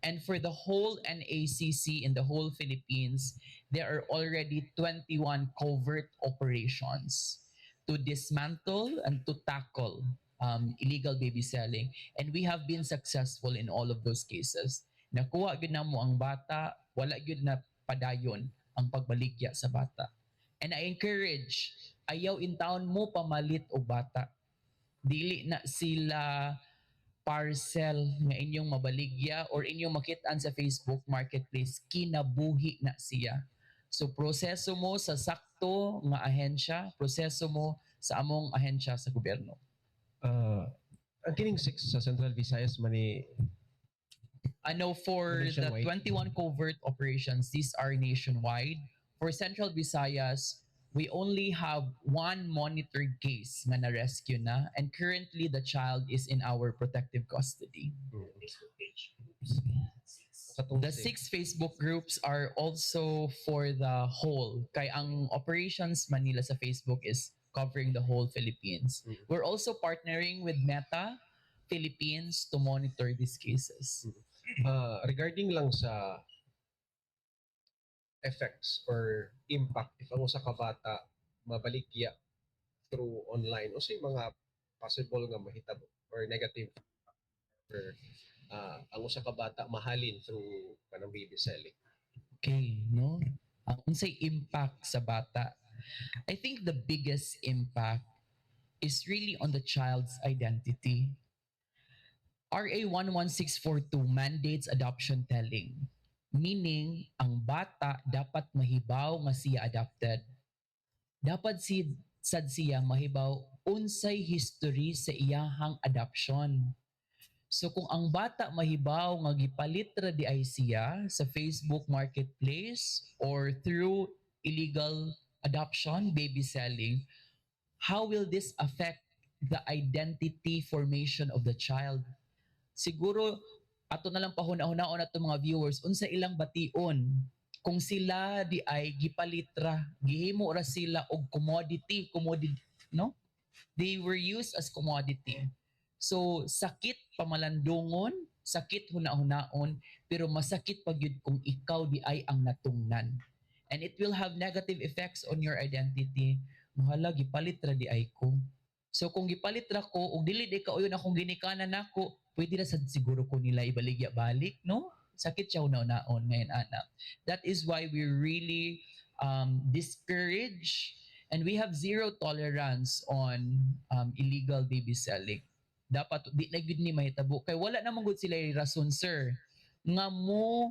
And for the whole NACC in the whole Philippines, there are already 21 covert operations to dismantle and to tackle illegal baby selling. And we have been successful in all of those cases. Nakuha gyud namo ang bata, wala gyud na padayon ang pagbaligya sa bata. And I encourage, ayaw intawon mo pamalit og bata. Dili na sila parcel nga inyong mabaligya or inyong makitaan sa Facebook Marketplace, kinabuhi na siya. So proseso mo sa sakto nga ahensya, proseso mo sa among ahensya sa gobyerno. Ang kining six sa Central Visayas man ni? Ano, for the Nationwide? 21 covert operations, these are nationwide. For Central Visayas, we only have one monitored case nga na-rescue na, and currently the child is in our protective custody. Katong The six Facebook groups are also for the whole. Kay ang Operations Manila sa Facebook is covering the whole Philippines. We're also partnering with Meta Philippines to monitor these cases. Regarding lang sa effects or impact if ang usa ka bata mabaligya through online, unsay mga possible nga mahitabo or negative or ang usa ka bata mahalin through kanang baby selling? Okay, no? Ang unsay impact sa bata? I think the biggest impact is really on the child's identity. RA 11642 mandates adoption telling, meaning ang bata dapat mahibaw nga siya adopted. Dapat si sad siya mahibaw unsay history sa iyahang adoption. So kung ang bata mahibaw nga gipalit ra diay siya sa Facebook Marketplace or through illegal adoption, baby selling, how will this affect the identity formation of the child? Siguro ato na lang pahuna-hunaon ato mga viewers unsa ilang bation kung sila diay gipalitra, gihimo ra sila og commodity, commodity, no? They were used as commodity. So sakit pamalandungon, sakit huna-hunaon, pero masakit pa gyud kung ikaw diay ang natungnan. And it will have negative effects on your identity. Mahala, gipalit ra diay ko. So kung gipalit ra ko ug dili diay kauyon akong ginikanan nako, pwede ra sad siguro ko nila ibaligya balik, no? Sakit siya huna-hunaon ngayon, ana. That is why we really discourage and we have zero tolerance on illegal baby selling. Dapat di na gyud ni mahitabo kay wala naman gud sila rason, sir, nga mo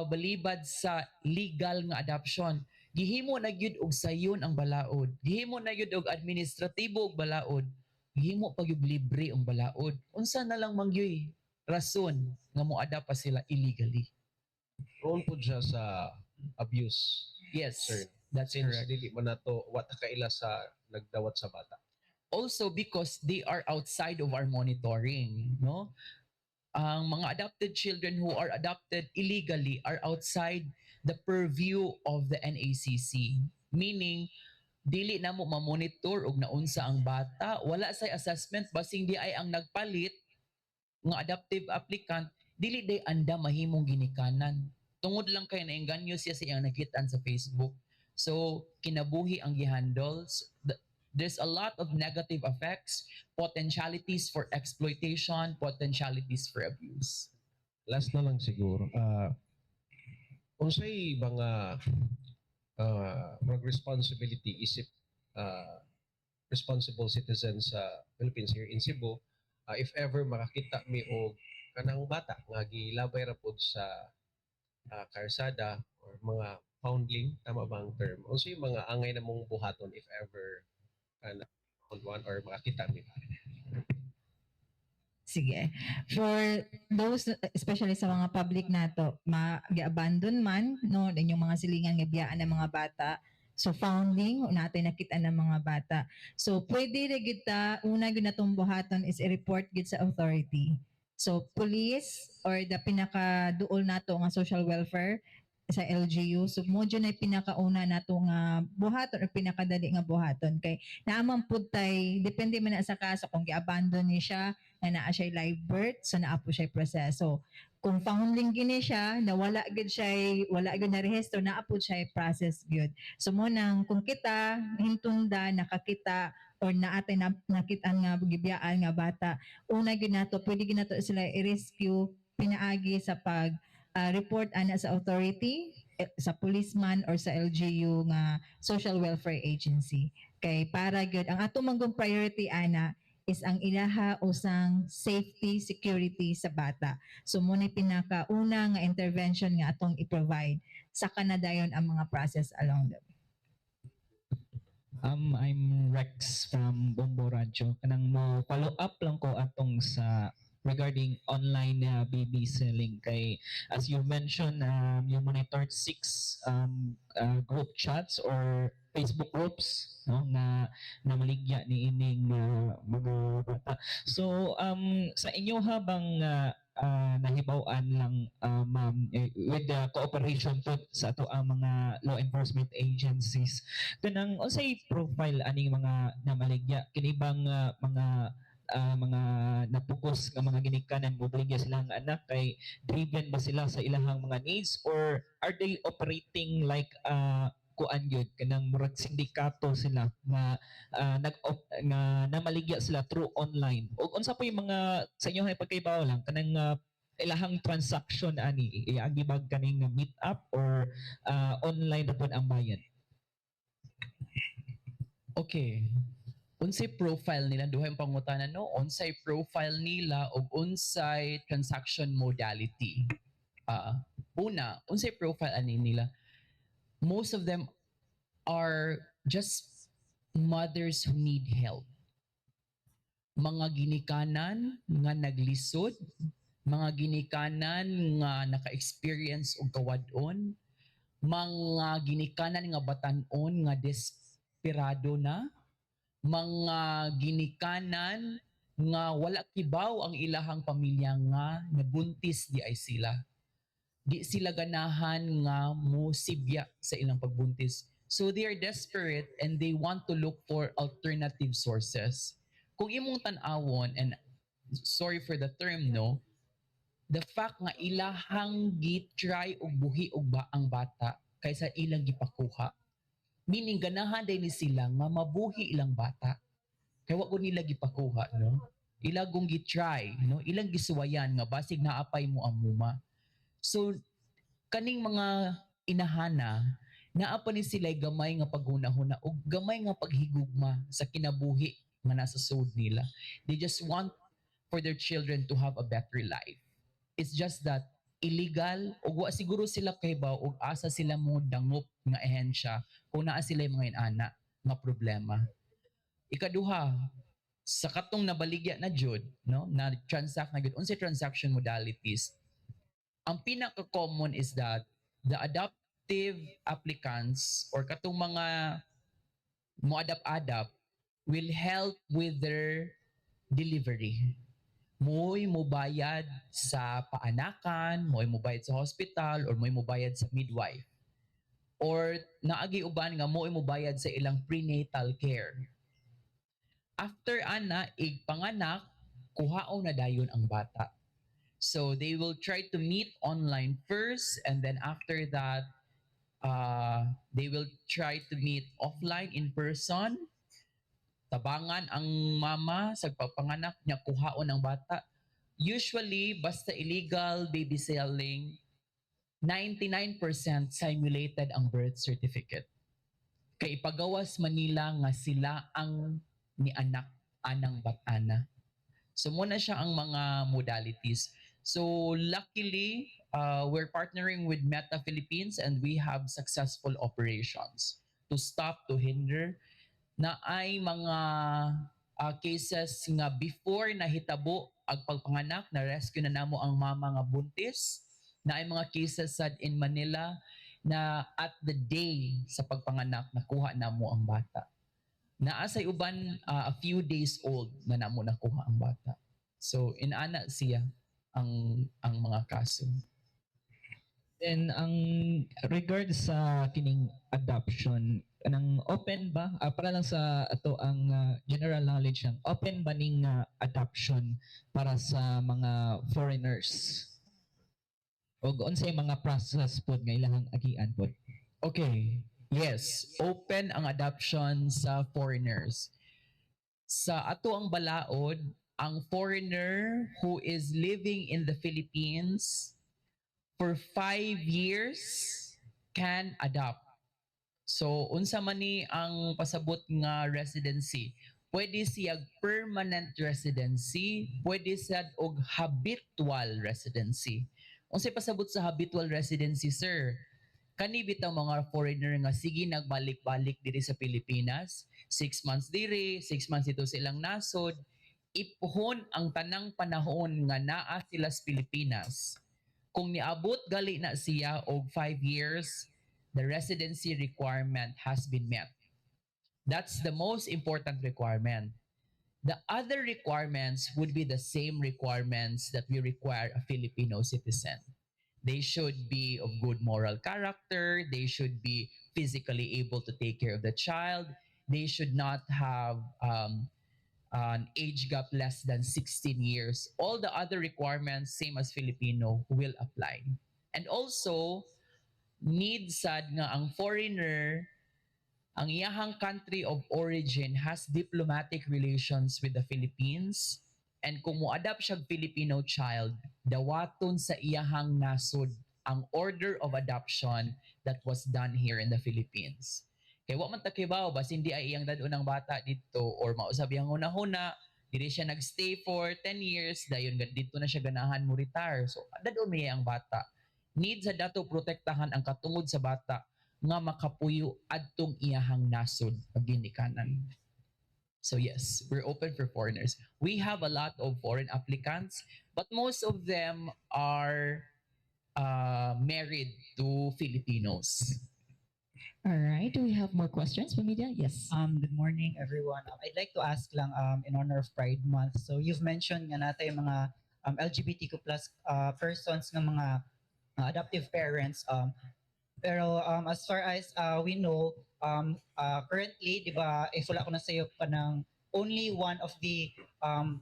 balibad sa legal nga adoption. Gihimo na gyud og sayon ang balaod, gihimo na gyud og administratibo og balaod, gihimo pa gyud libre ang balaod. Unsa na lang man gyud rason nga mo adapt pa sila illegally? Prone po siya sa abuse, Yes. sir. That's Since correct. Dili man nato wa ta kaila sa nagdawat sa bata. Also because they are outside of our monitoring, no? Ang mga adopted children who are adopted illegally are outside the purview of the NACC, meaning dili na mo ma-monitor og naunsa ang bata, wala say assessment. Basing diay ang nagpalit nga adoptive applicant dili diay anda mahimong ginikanan tungod lang kay naengganyo siya sa iyang nakitaan sa Facebook. So kinabuhi ang gihandle. There's a lot of negative effects, potentialities for exploitation, potentialities for abuse. Last na lang siguro. Unsay mga murag responsibility isip responsible citizen sa Philippines here in Cebu, if ever makakita mi og kanang bata nga gilabay ra pod sa karsada or mga foundling, tama ba ang term? Unsay mga angay na mong buhaton if ever kana found one or makakita mi ba? Sige. For those, especially sa mga public nato, ma-abandon man, no, inyong mga silingan nga biyaan ng mga bata. So foundling, natin nakita ng mga bata. So pwede ra gyud ta, una gyud natong buhaton is i-report gyud sa authority. So police or the pinaka duol nato nga social welfare sa LGU. So mao jud na pinakauna nato nga buhaton or pinakadali nga buhaton kay naaman pud tay depende man na sa kaso kung gi-abandon ni siya na naa siya live birth, so naa po siya proseso. Kung foundling gini siya na wala gid siya, wala gid na rehistro, naa po siya process gyud. So mao nang kung kita hintunda nakakita or naatay na nakitaan nga gibiyaan nga bata, una gyud nato, pwede gyud nato sila i-rescue pinaagi sa pag report ana sa authority, eh, sa policeman or sa LGU nga social welfare agency kay para gyud ang ato manggong priority ana is ang ilaha usang safety, security sa bata. So mao na pinakauna nga intervention nga atong i-provide. Saka na dayon ang mga process along the way. I'm Rex from Bombo Radyo. Kanang mo follow up lang ko atong sa regarding online baby selling kay as you mentioned, you monitored six group chats or Facebook groups, no, na namaligya ni ining mga bata. So sa inyo habang nahibaw-an lang, ma'am, eh, with the cooperation po sa ato ang mga law enforcement agencies, kanang unsay profile aning mga namaligya? Kini bang mga napugos nga mga ginikanan mobaligya sila ang anak kay driven ba sila sa ilahang mga needs or are they operating like kuan yun kanang murag sindikato sila nga nag nga namaligya sila through online? O unsa po yung mga sa inyo pagkaibaw lang kanang ilahang transaction ani, iagi bag kaning meet up or online na pud ang bayad? Okay. Unsay profile nila, duha yung pangutana, no? Unsay profile nila ug unsay transaction modality? Una, unsay profile ani nila? Most of them are just mothers who need help. Mga ginikanan nga naglisod, mga ginikanan nga naka-experience og kawad-on, mga ginikanan nga batan-on nga desperado na, mga ginikanan nga wala kibaw ang ilahang pamilya nga nabuntis diay sila. Di sila ganahan nga mo sibya sa ilang pagbuntis. So they are desperate and they want to look for alternative sources. Kung imong tan-awon, and sorry for the term, no, the fact nga ilahang gi-try og buhi og ba ang bata kaysa ilang gipakuha. Meaning ganahan din ni sila nga mabuhi ilang bata. Kay wa ko nila gipakuha, no? Ila gong gi-try, no? Ilang gisuwayan nga basig naapay mo ang muma. So kaning mga inahana, naa pa ni sila gamay nga paghunahuna o gamay nga paghigugma sa kinabuhi nga nasa sud nila. They just want for their children to have a better life. It's just that illegal ug wa siguro sila kahibaw og asa sila mo dangop nga ehensya kung naa sila yung mga inana nga problema. Ikaduha, sa katong nabaligya na jud, no, na transact na jud, unsay transaction modalities? Ang pinaka-common is that the adoptive applicants or katong mga mo adapt-adapt will help with their delivery. Mo'y mobayad sa paanakan, mo'y mobayad sa hospital, or mo'y mobayad sa midwife. Or naagi uban nga mo'y mobayad sa ilang prenatal care. After ana, igpanganak, kuhaon na dayon ang bata. So they will try to meet online first and then after that, they will try to meet offline, in person. Tabangan ang mama sa pagpanganak niya, kuhaon ang bata. Usually, basta illegal baby selling, 99% simulated ang birth certificate. Kay ipagawas Manila nga sila ang ni anak anang batana. So mao na siya ang mga modalities. So luckily, we're partnering with Meta Philippines and we have successful operations to stop, to hinder na ay mga cases nga before nahitabo ang pagpanganak, na rescue na namo ang mama nga buntis, na ay mga cases sad in Manila na at the day sa pagpanganak nakuha namo ang bata. Naa say uban a few days old na namo nakuha ang bata. So inana siya ang mga kaso. Then ang regard sa kining adoption, anang open ba? Ah, para lang sa ato ang general knowledge lang, open ba ning adoption para sa mga foreigners? O unsay mga process pod nga ilahang agian pod? Okay. Yes, open ang adoption sa foreigners. Sa ato ang balaod, ang foreigner who is living in the Philippines for 5 years can adopt. So, unsa man ni ang pasabot nga residency? Pwede siya permanent residency, pwede siya og habitual residency. Unsay pasabot sa habitual residency, sir? Kani bitaw mga foreigner nga sige nagbalik-balik diri sa Pilipinas, 6 months diri, 6 months dito sa ilang nasod, ipuhon ang tanang panahon nga naa sila sa Pilipinas. Kung niabot gali na siya og 5 years, the residency requirement has been met. That's the most important requirement. The other requirements would be the same requirements that we require a Filipino citizen. They should be of good moral character. They should be physically able to take care of the child. They should not have an age gap less than 16 years. All the other requirements, same as Filipino, will apply. And also, need sad nga ang foreigner, ang iyahang country of origin has diplomatic relations with the Philippines and kung mo-adopt siya Filipino child, dawaton sa iyahang nasod ang order of adoption that was done here in the Philippines. Kay wa man ta kibaw basin di ay iyang dad-on ang bata dito or mausab iyang hunahuna, diri siya nagstay for 10 years, dayon dito na siya ganahan mo retire. So dad-on niya ang bata. Need sa dato protektahan ang katungod sa bata nga makapuyo adtong iyahang nasod pag ginikanan. So yes, we're open for foreigners. We have a lot of foreign applicants, but most of them are married to Filipinos. All right. Do we have more questions from media? Yes. Good morning, everyone. I'd like to ask lang in honor of Pride Month. So you've mentioned nga naa tay mga LGBTQ+ persons nga mga adoptive parents. Pero as far as we know, currently, di ba, if wala ko nasayop, kanang only one of the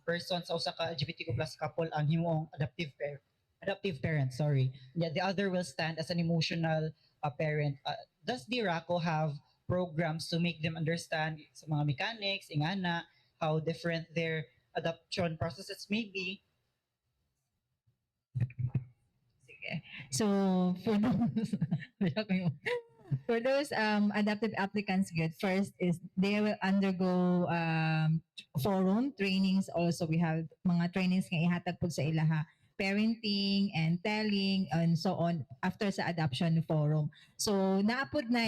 persons sa usa ka LGBTQ+ couple ang himuong adoptive parent, sorry. Yeah, the other will stand as an emotional parent. Does the RACO have programs to make them understand sa mga mechanics, ingana, how different their adoption processes may be? Sige. So, for those adoptive applicants, good. First is they will undergo forum trainings also. We have mga trainings nga ihatag po sa ilaha, parenting and telling and so on, after sa adoption forum. So naa pod na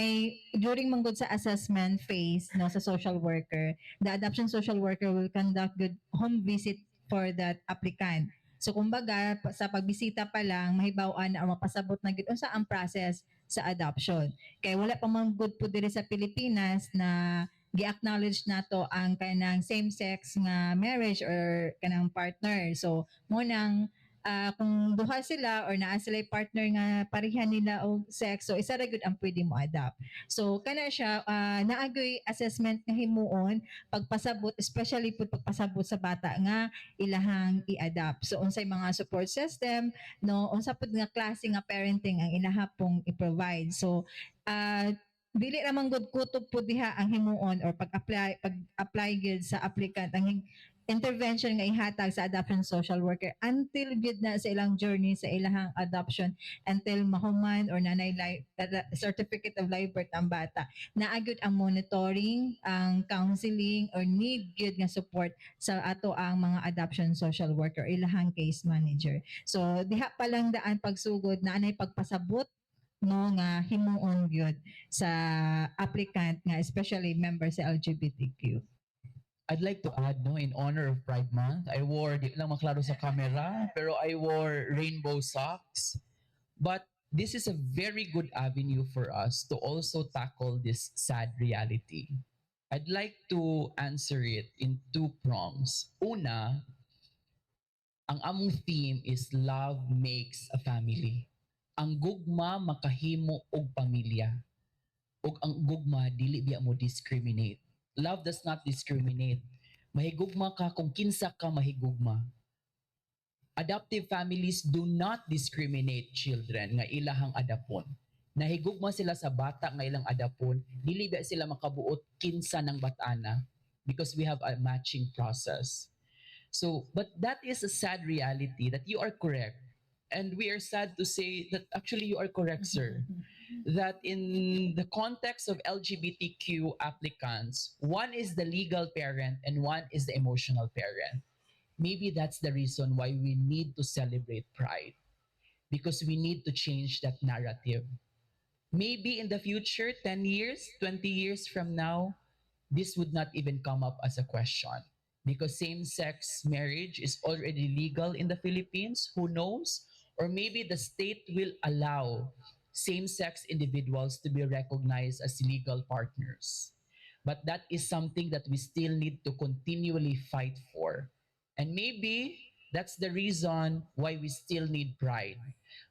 during manggod sa assessment phase, no, sa social worker, the adoption social worker will conduct good home visit for that applicant. So kumbaga sa pagbisita pa lang, mahibaw-an na o mapasabot na gid unsa ang process sa adoption. Kay wala pa man gud po diri sa Pilipinas na gi-acknowledge nato ang kanang same-sex nga marriage or kanang partner. So mo nang kung duha sila or naa sila partner nga pareha nila og sex, so isa ra gud ang pwede mo adopt. So kana siya, naa gyuy assessment nga himuon pagpasabot, especially pud pagpasabot sa bata nga ilahang i-adopt. So unsay mga support system, no, unsa pud nga klase nga parenting ang ilaha pong i-provide. So dili ra man gud kutob pud diha ang himuon or pag-apply gyud sa applicant ang intervention nga ihatag sa adoption social worker until gyud na sa ilang journey sa ilahang adoption, until mahuman or nanay certificate of live birth ang bata, naa gyud ang monitoring, ang counseling or need gyud nga support sa ato ang mga adoption social worker, ilahang case manager. So diha pa lang daan pagsugod, naa nay pagpasabot, no, nga himuon gyud sa applicant nga especially member sa LGBTQ. I'd like to add, no, in honor of Pride Month, I wore, di lang maklaro sa camera, pero I wore rainbow socks. But this is a very good avenue for us to also tackle this sad reality. I'd like to answer it in two prongs. Una, ang among theme is "Love makes a family." Ang gugma makahimo og pamilya. Ug ang gugma dili biya mo discriminate. Love does not discriminate. Mahigugma ka kung kinsa ka mahigugma. Adoptive families do not discriminate children nga ilahang adapon. Nahigugma sila sa bata nga ilang adapon, dili ba sila makabuot kinsa ng batana because we have a matching process. So, but that is a sad reality that you are correct. And we are sad to say that actually you are correct, sir, that in the context of LGBTQ applicants, one is the legal parent and one is the emotional parent. Maybe that's the reason why we need to celebrate Pride, because we need to change that narrative. Maybe in the future, 10 years, 20 years from now, this would not even come up as a question because same sex marriage is already legal in the Philippines. Who knows? Or maybe the state will allow same sex individuals to be recognized as legal partners. But that is something that we still need to continually fight for. And maybe that's the reason why we still need Pride.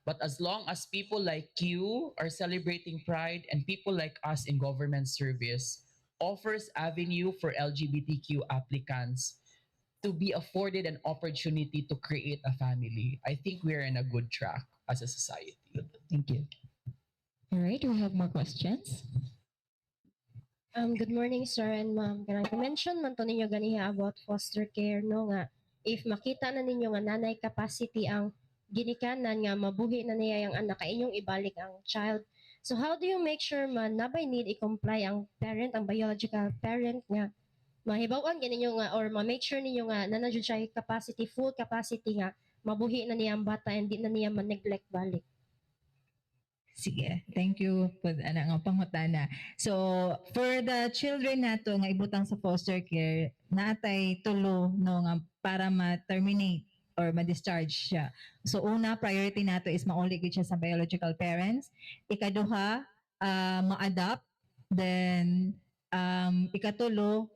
But as long as people like you are celebrating Pride and people like us in government service offers avenue for LGBTQ applicants to be afforded an opportunity to create a family, I think we're in a good track as a society. Thank you. All right, do we have more questions? Good morning, sir and ma'am. Kanang mention man to ninyo ganiha about foster care, no, nga if makita na ninyo nga naa nay capacity ang ginikanan nga mabuhi na niya ang anak, kay inyong ibalik ang child. So how do you make sure man naa bay need i-comply ang parent, ang biological parent, nga mahibaw-an ganinyo nga or ma-make sure ninyo nga naa na jud siya capacity, full capacity nga mabuhi na niya ang bata and di na niya ma-neglect balik? Sige, thank you po ana nga pangutana. So, for the children nato nga ibutang sa foster care, natay tulo, no, nga para ma-terminate or ma-discharge siya. So una, priority nato is mauli gid siya sa biological parents. Ikaduha, ma-adopt. Then ikatulo,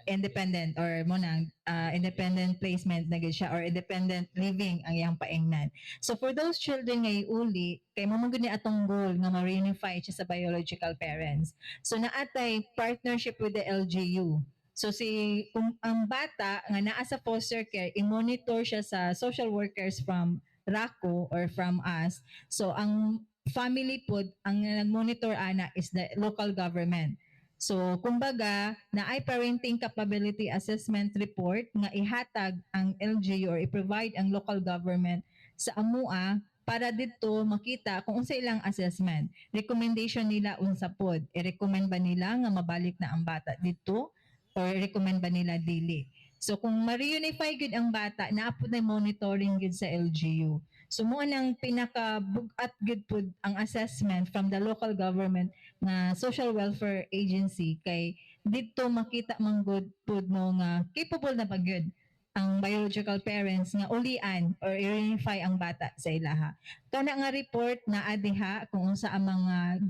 independent or mo nang independent placement na gid siya or independent living ang iyang paingnan. So for those children nga iuli, kay mo man gud ni atong goal nga ma-reunify siya sa biological parents. So naatay partnership with the LGU. So si kung ang bata nga naa sa foster care, i-monitor siya sa social workers from RACO or from us. So ang family pod ang nag-monitor ana is the local government. So, kumbaga, naay parenting capability assessment report nga ihatag ang LGU or i-provide ang local government sa amua para dito makita kung unsa ilang assessment. Recommendation nila unsa pod. I-recommend ba nila nga mabalik na ang bata dito or recommend ba nila dili? So kung ma-reunify gud ang bata, naa pod na monitoring gud sa LGU. So mo nang pinaka bugat gud pud ang assessment from the local government nga social welfare agency kay didto makita man gud pud, no, nga capable na ba gyud ang biological parents nga ulian or i-reunify ang bata sa ilaha. Kana nga report na diha kung unsa ang mga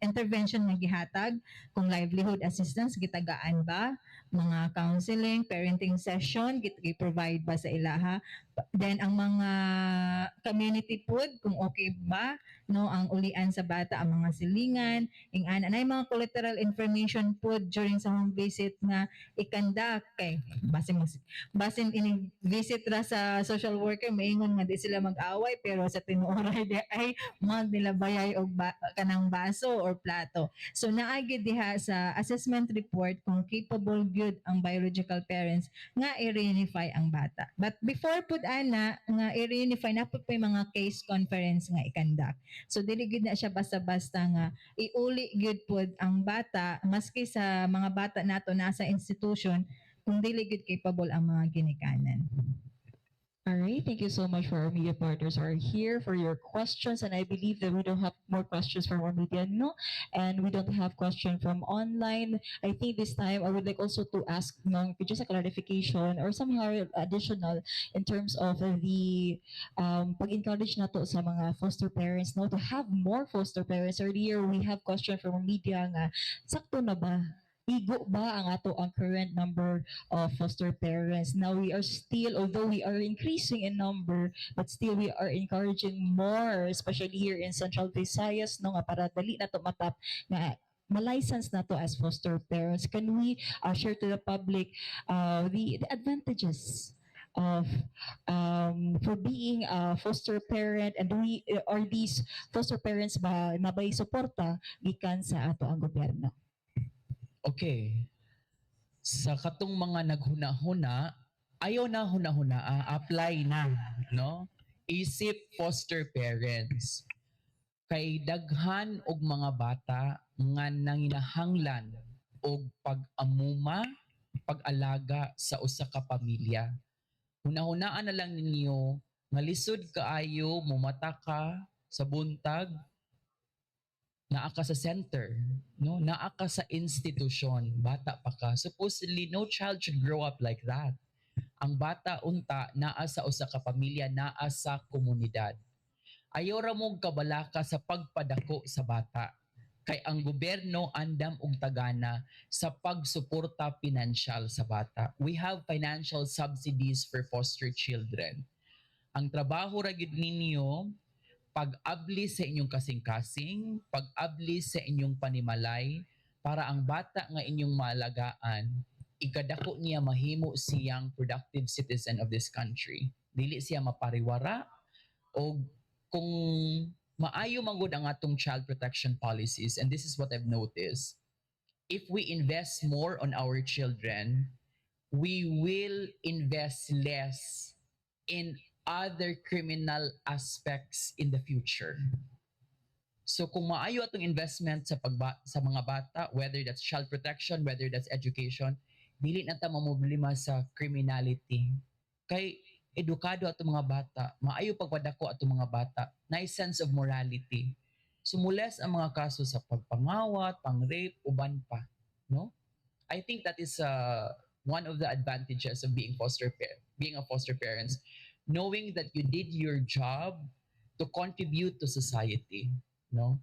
intervention nga gihatag, kung livelihood assistance gitagaan ba, mga counseling, parenting session gi-provide ba sa ilaha. Then ang mga community food, kung okay ba, no, ang ulian sa bata, ang mga silingan, ing ana na mga collateral information pod during sa home visit nga i-conduct kay basin ini visit ra sa social worker, maingon nga di sila mag-away, pero sa tinuoray di ay magnilabayay og kanang baso or plato. So naa gyud diha sa assessment report kung capable gyud ang biological parents nga i-reunify ang bata. But before pud ana nga i-reunify, na pud pay mga case conference nga i-conduct. So dili gyud na siya basta-basta nga iuli gyud pud ang bata, maski sa mga bata nato nasa institution, kung dili gyud capable ang mga ginikanan. All right, thank you so much for our media partners who are here for your questions. And I believe that we don't have more questions from our media, no? And we don't have question from online. I think this time I would like also to ask, no, just a clarification or somehow additional in terms of the pag-encourage nato sa mga foster parents, no, to have more foster parents. Earlier, we have question from media nga, sakto na ba? Igo ba ang ato ang current number of foster parents? Now we are still, although we are increasing in number, but still we are encouraging more, especially here in Central Visayas, no, nga para dali na to matap nga ma-license na to as foster parents. Can we share to the public the advantages of for being a foster parent, and do we are these foster parents ba nabay suporta gikan sa ato ang gobyerno? Okay. Sa katong mga naghuna-huna, ayaw na huna-huna, apply na, no? Isip foster parents. Kay daghan og mga bata nga nanginahanglan og pag-amuma, pag-alaga sa usa ka pamilya. Hunahunaan na lang ninyo nga lisod kaayo mumata ka sa buntag, naa ka sa center, no? Naa ka sa institusyon, bata pa ka. Supposedly, no child should grow up like that. Ang bata unta naa sa usa ka pamilya, naa sa komunidad. Ayaw ra mo kabalaka sa pagpadako sa bata. Kay ang gobyerno andam og tagana sa pagsuporta pinansyal sa bata. We have financial subsidies for foster children. Ang trabaho ra gyud ninyo, pag-abli sa inyong kasing-kasing, pag-abli sa inyong panimalay para ang bata nga inyong maalagaan, ikadako niya mahimo siyang productive citizen of this country. Dili siya mapariwara o kung maayo magud ang atong child protection policies, and this is what I've noticed, if we invest more on our children, we will invest less in other criminal aspects in the future. So kung maayo atong investment sa mga bata, whether that's child protection, whether that's education, dili na ta mamroblema sa criminality. Kay edukado atong mga bata, maayo pagpadako atong mga bata, nice sense of morality. So mo-less ang mga kaso sa pagpangawat, pang-rape, uban pa, no? I think that is one of the advantages of being a foster parents, knowing that you did your job to contribute to society, no?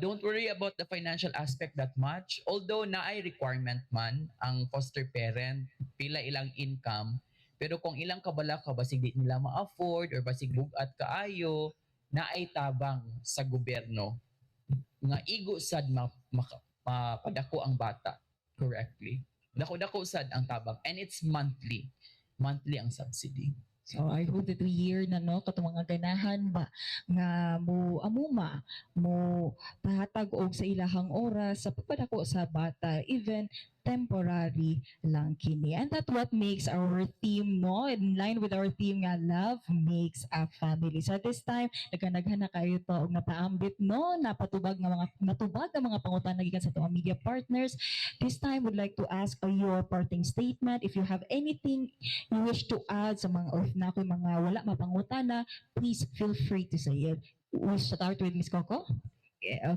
Don't worry about the financial aspect that much. Although naay requirement man ang foster parent, pila ilang income, pero kung ilang kabalaka basig di nila ma-afford or basig bugat kaayo, naay tabang sa gobyerno nga igo sad mapadako ang bata correctly. Dako-dako sad ang tabang and it's monthly. Monthly ang subsidy. So I hope that we hear na, no, katong mga ganahan ba nga mo amuma, mo pahatag og sa ilahang oras sa pagpadako sa bata, even temporary lang kini. And that what makes our theme, no, in line with our theme nga "Love Makes a Family." So at this time, nagkanaghan na kayo to og napaambit, no, napatubag nga mga natubag nga mga pangutana gikan sa atong media partners. This time, would like to ask your parting statement, if you have anything you wish to add sa mga or if naa koy mga wala mapangutana, please feel free to say it. We start with Miss Coco.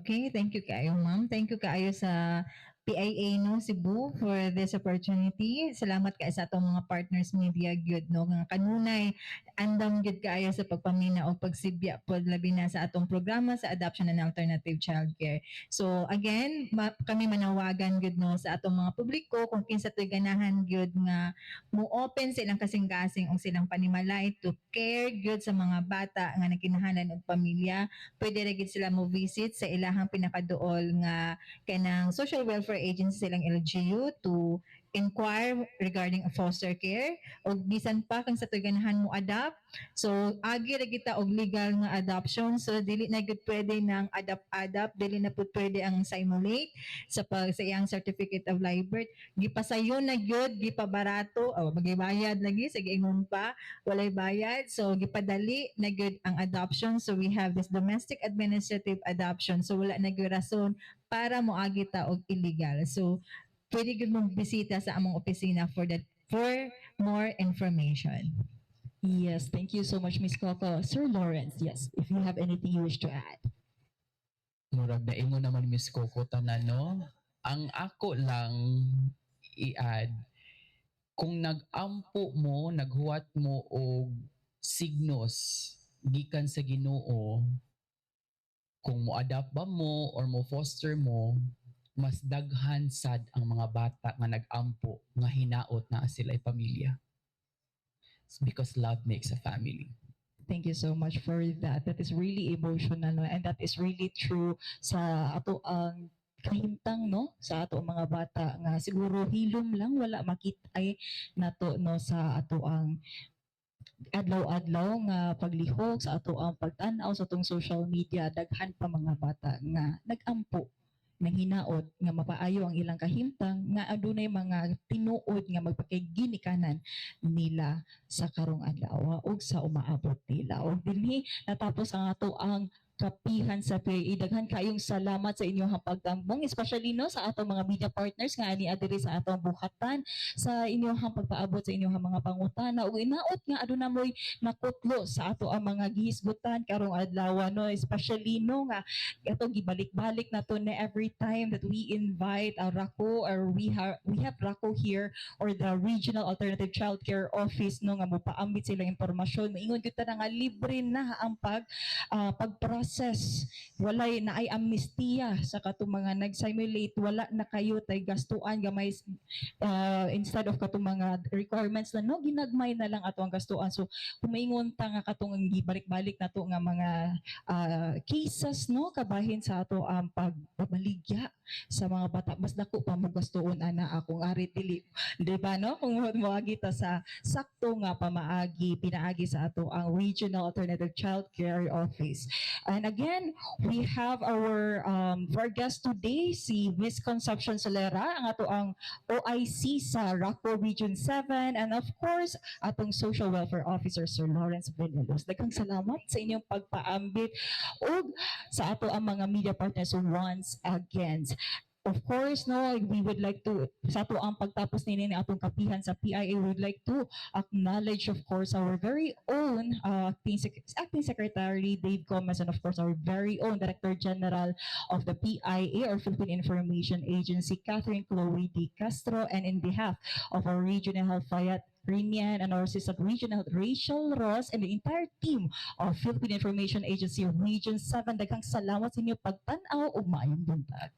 Okay, thank you kaayo, ma'am. Thank you kaayo sa PIA, no, Cebu for this opportunity. Salamat kaayo sa atong mga partners media gyud, no, nga kanunay andam gyud kaayo sa pagpamina o pagsibya pod, labi na sa atong programa sa adoption and alternative childcare. So again, kami manawagan gyud, no, sa atong mga publiko kung kinsa to'y ganahan gyud nga mo open silang kasing-kasing o silang panimalay to care gyud sa mga bata nga nagkinahanglan og pamilya, pwede ra gid sila mo visit sa ilahang pinakaduol nga kanang social welfare agency silang LGU to inquire regarding a foster care o bisan pa kung sa ganahan mo adopt. So agi ra kita og legal nga adoption, so dili na gud pwede nang adopt adopt, dili na pud pwede ang simulate sa pag sa iyang certificate of live birth. Gipasayon na gyud, gipabarato o magibayad lagi sa giingon pa walay bayad. So gipadali na gyud ang adoption. So we have this domestic administrative adoption, so wala na gyud rason para moagi ta og illegal. So pwede gyud mong bisita sa among opisina for more information. Yes, thank you so much, Miss Coco. Sir Lawrence, yes, if you have anything you wish to add. Murag naingon naman Miss Coco tanan, no? Ang ako lang i-add, kung nag-ampo mo, naghuwat mo og signos gikan sa Ginoo kung mo adopt ba mo or mo foster mo, mas daghan sad ang mga bata nga nag-ampo nga hinaot na sila pamilya. It's because love makes a family. Thank you so much for that. That is really emotional, no? And that is really true sa ato ang kahimtang, no, sa ato ang mga bata nga siguro hilom lang wala makita ay nato, no, sa ato ang adlaw-adlaw nga paglihok, sa ato ang pagtan-aw sa atong social media. Daghan pa mga bata nga nag-ampo ng hinaot nga mapaayo ang ilang kahimtang nga adunay mga tinuod nga magpakay-ginikanan nila sa karong adlaw ug sa umaabot nila. Ug dinhi natapos ang ato ang Kapihan sa PIA. Daghan kayong salamat sa inyong pagtambong, especially, no, sa atong mga media partners nga ani diri sa atong buhatan sa inyong pagpaabot sa inyong mga pangutana ug inaot nga aduna moy nakutlo sa ato ang mga gihisgutan karong adlaw, no, especially, no, nga atong gibalik-balik na to na every time that we invite a RACO or we have RACO here or the Regional Alternative Child Care Office, no, nga mopaambit sila impormasyon, maingon gyud ta na nga libre na ang pag-process, walay naay amnestiya sa katong mga nag-simulate, wala na kayo tay gastuan gamay, instead of katong mga requirements na, no, ginagmay na lang ato ang gastuan. So kung maingon ta nga katong gibalik-balik nato nga mga cases, no, kabahin sa ato ang pagbabaligya sa mga bata, mas dako pa mo gastuon ana akong ari dili, di ba, no, kung moagi ta sa sakto nga pamaagi, pinaagi sa ato ang Regional Alternative Child Care Office. And again, we have our for our guest today, si Miss Concepcion Solera, ang ato ang OIC sa RACO Region 7, and of course atong Social Welfare Officer, Sir Lawrence Villalobos. Daghang salamat sa inyong pagpaambit ug sa ato ang mga media partners once again. Of course, no, we would like to, sa atoang pagtapos nini ni atong kapihan sa PIA, we would like to acknowledge, of course, our very own acting Secretary Dave Gomez and, of course, our very own Director General of the PIA or Philippine Information Agency, Catherine Chloe D. Castro, and in behalf of our Regional Health Fayat Rimian and our Assistant Regional Health Rachel Ross and the entire team of Philippine Information Agency Region 7. Daghang salamat sa inyo pagtan-aw ug maayong buntag.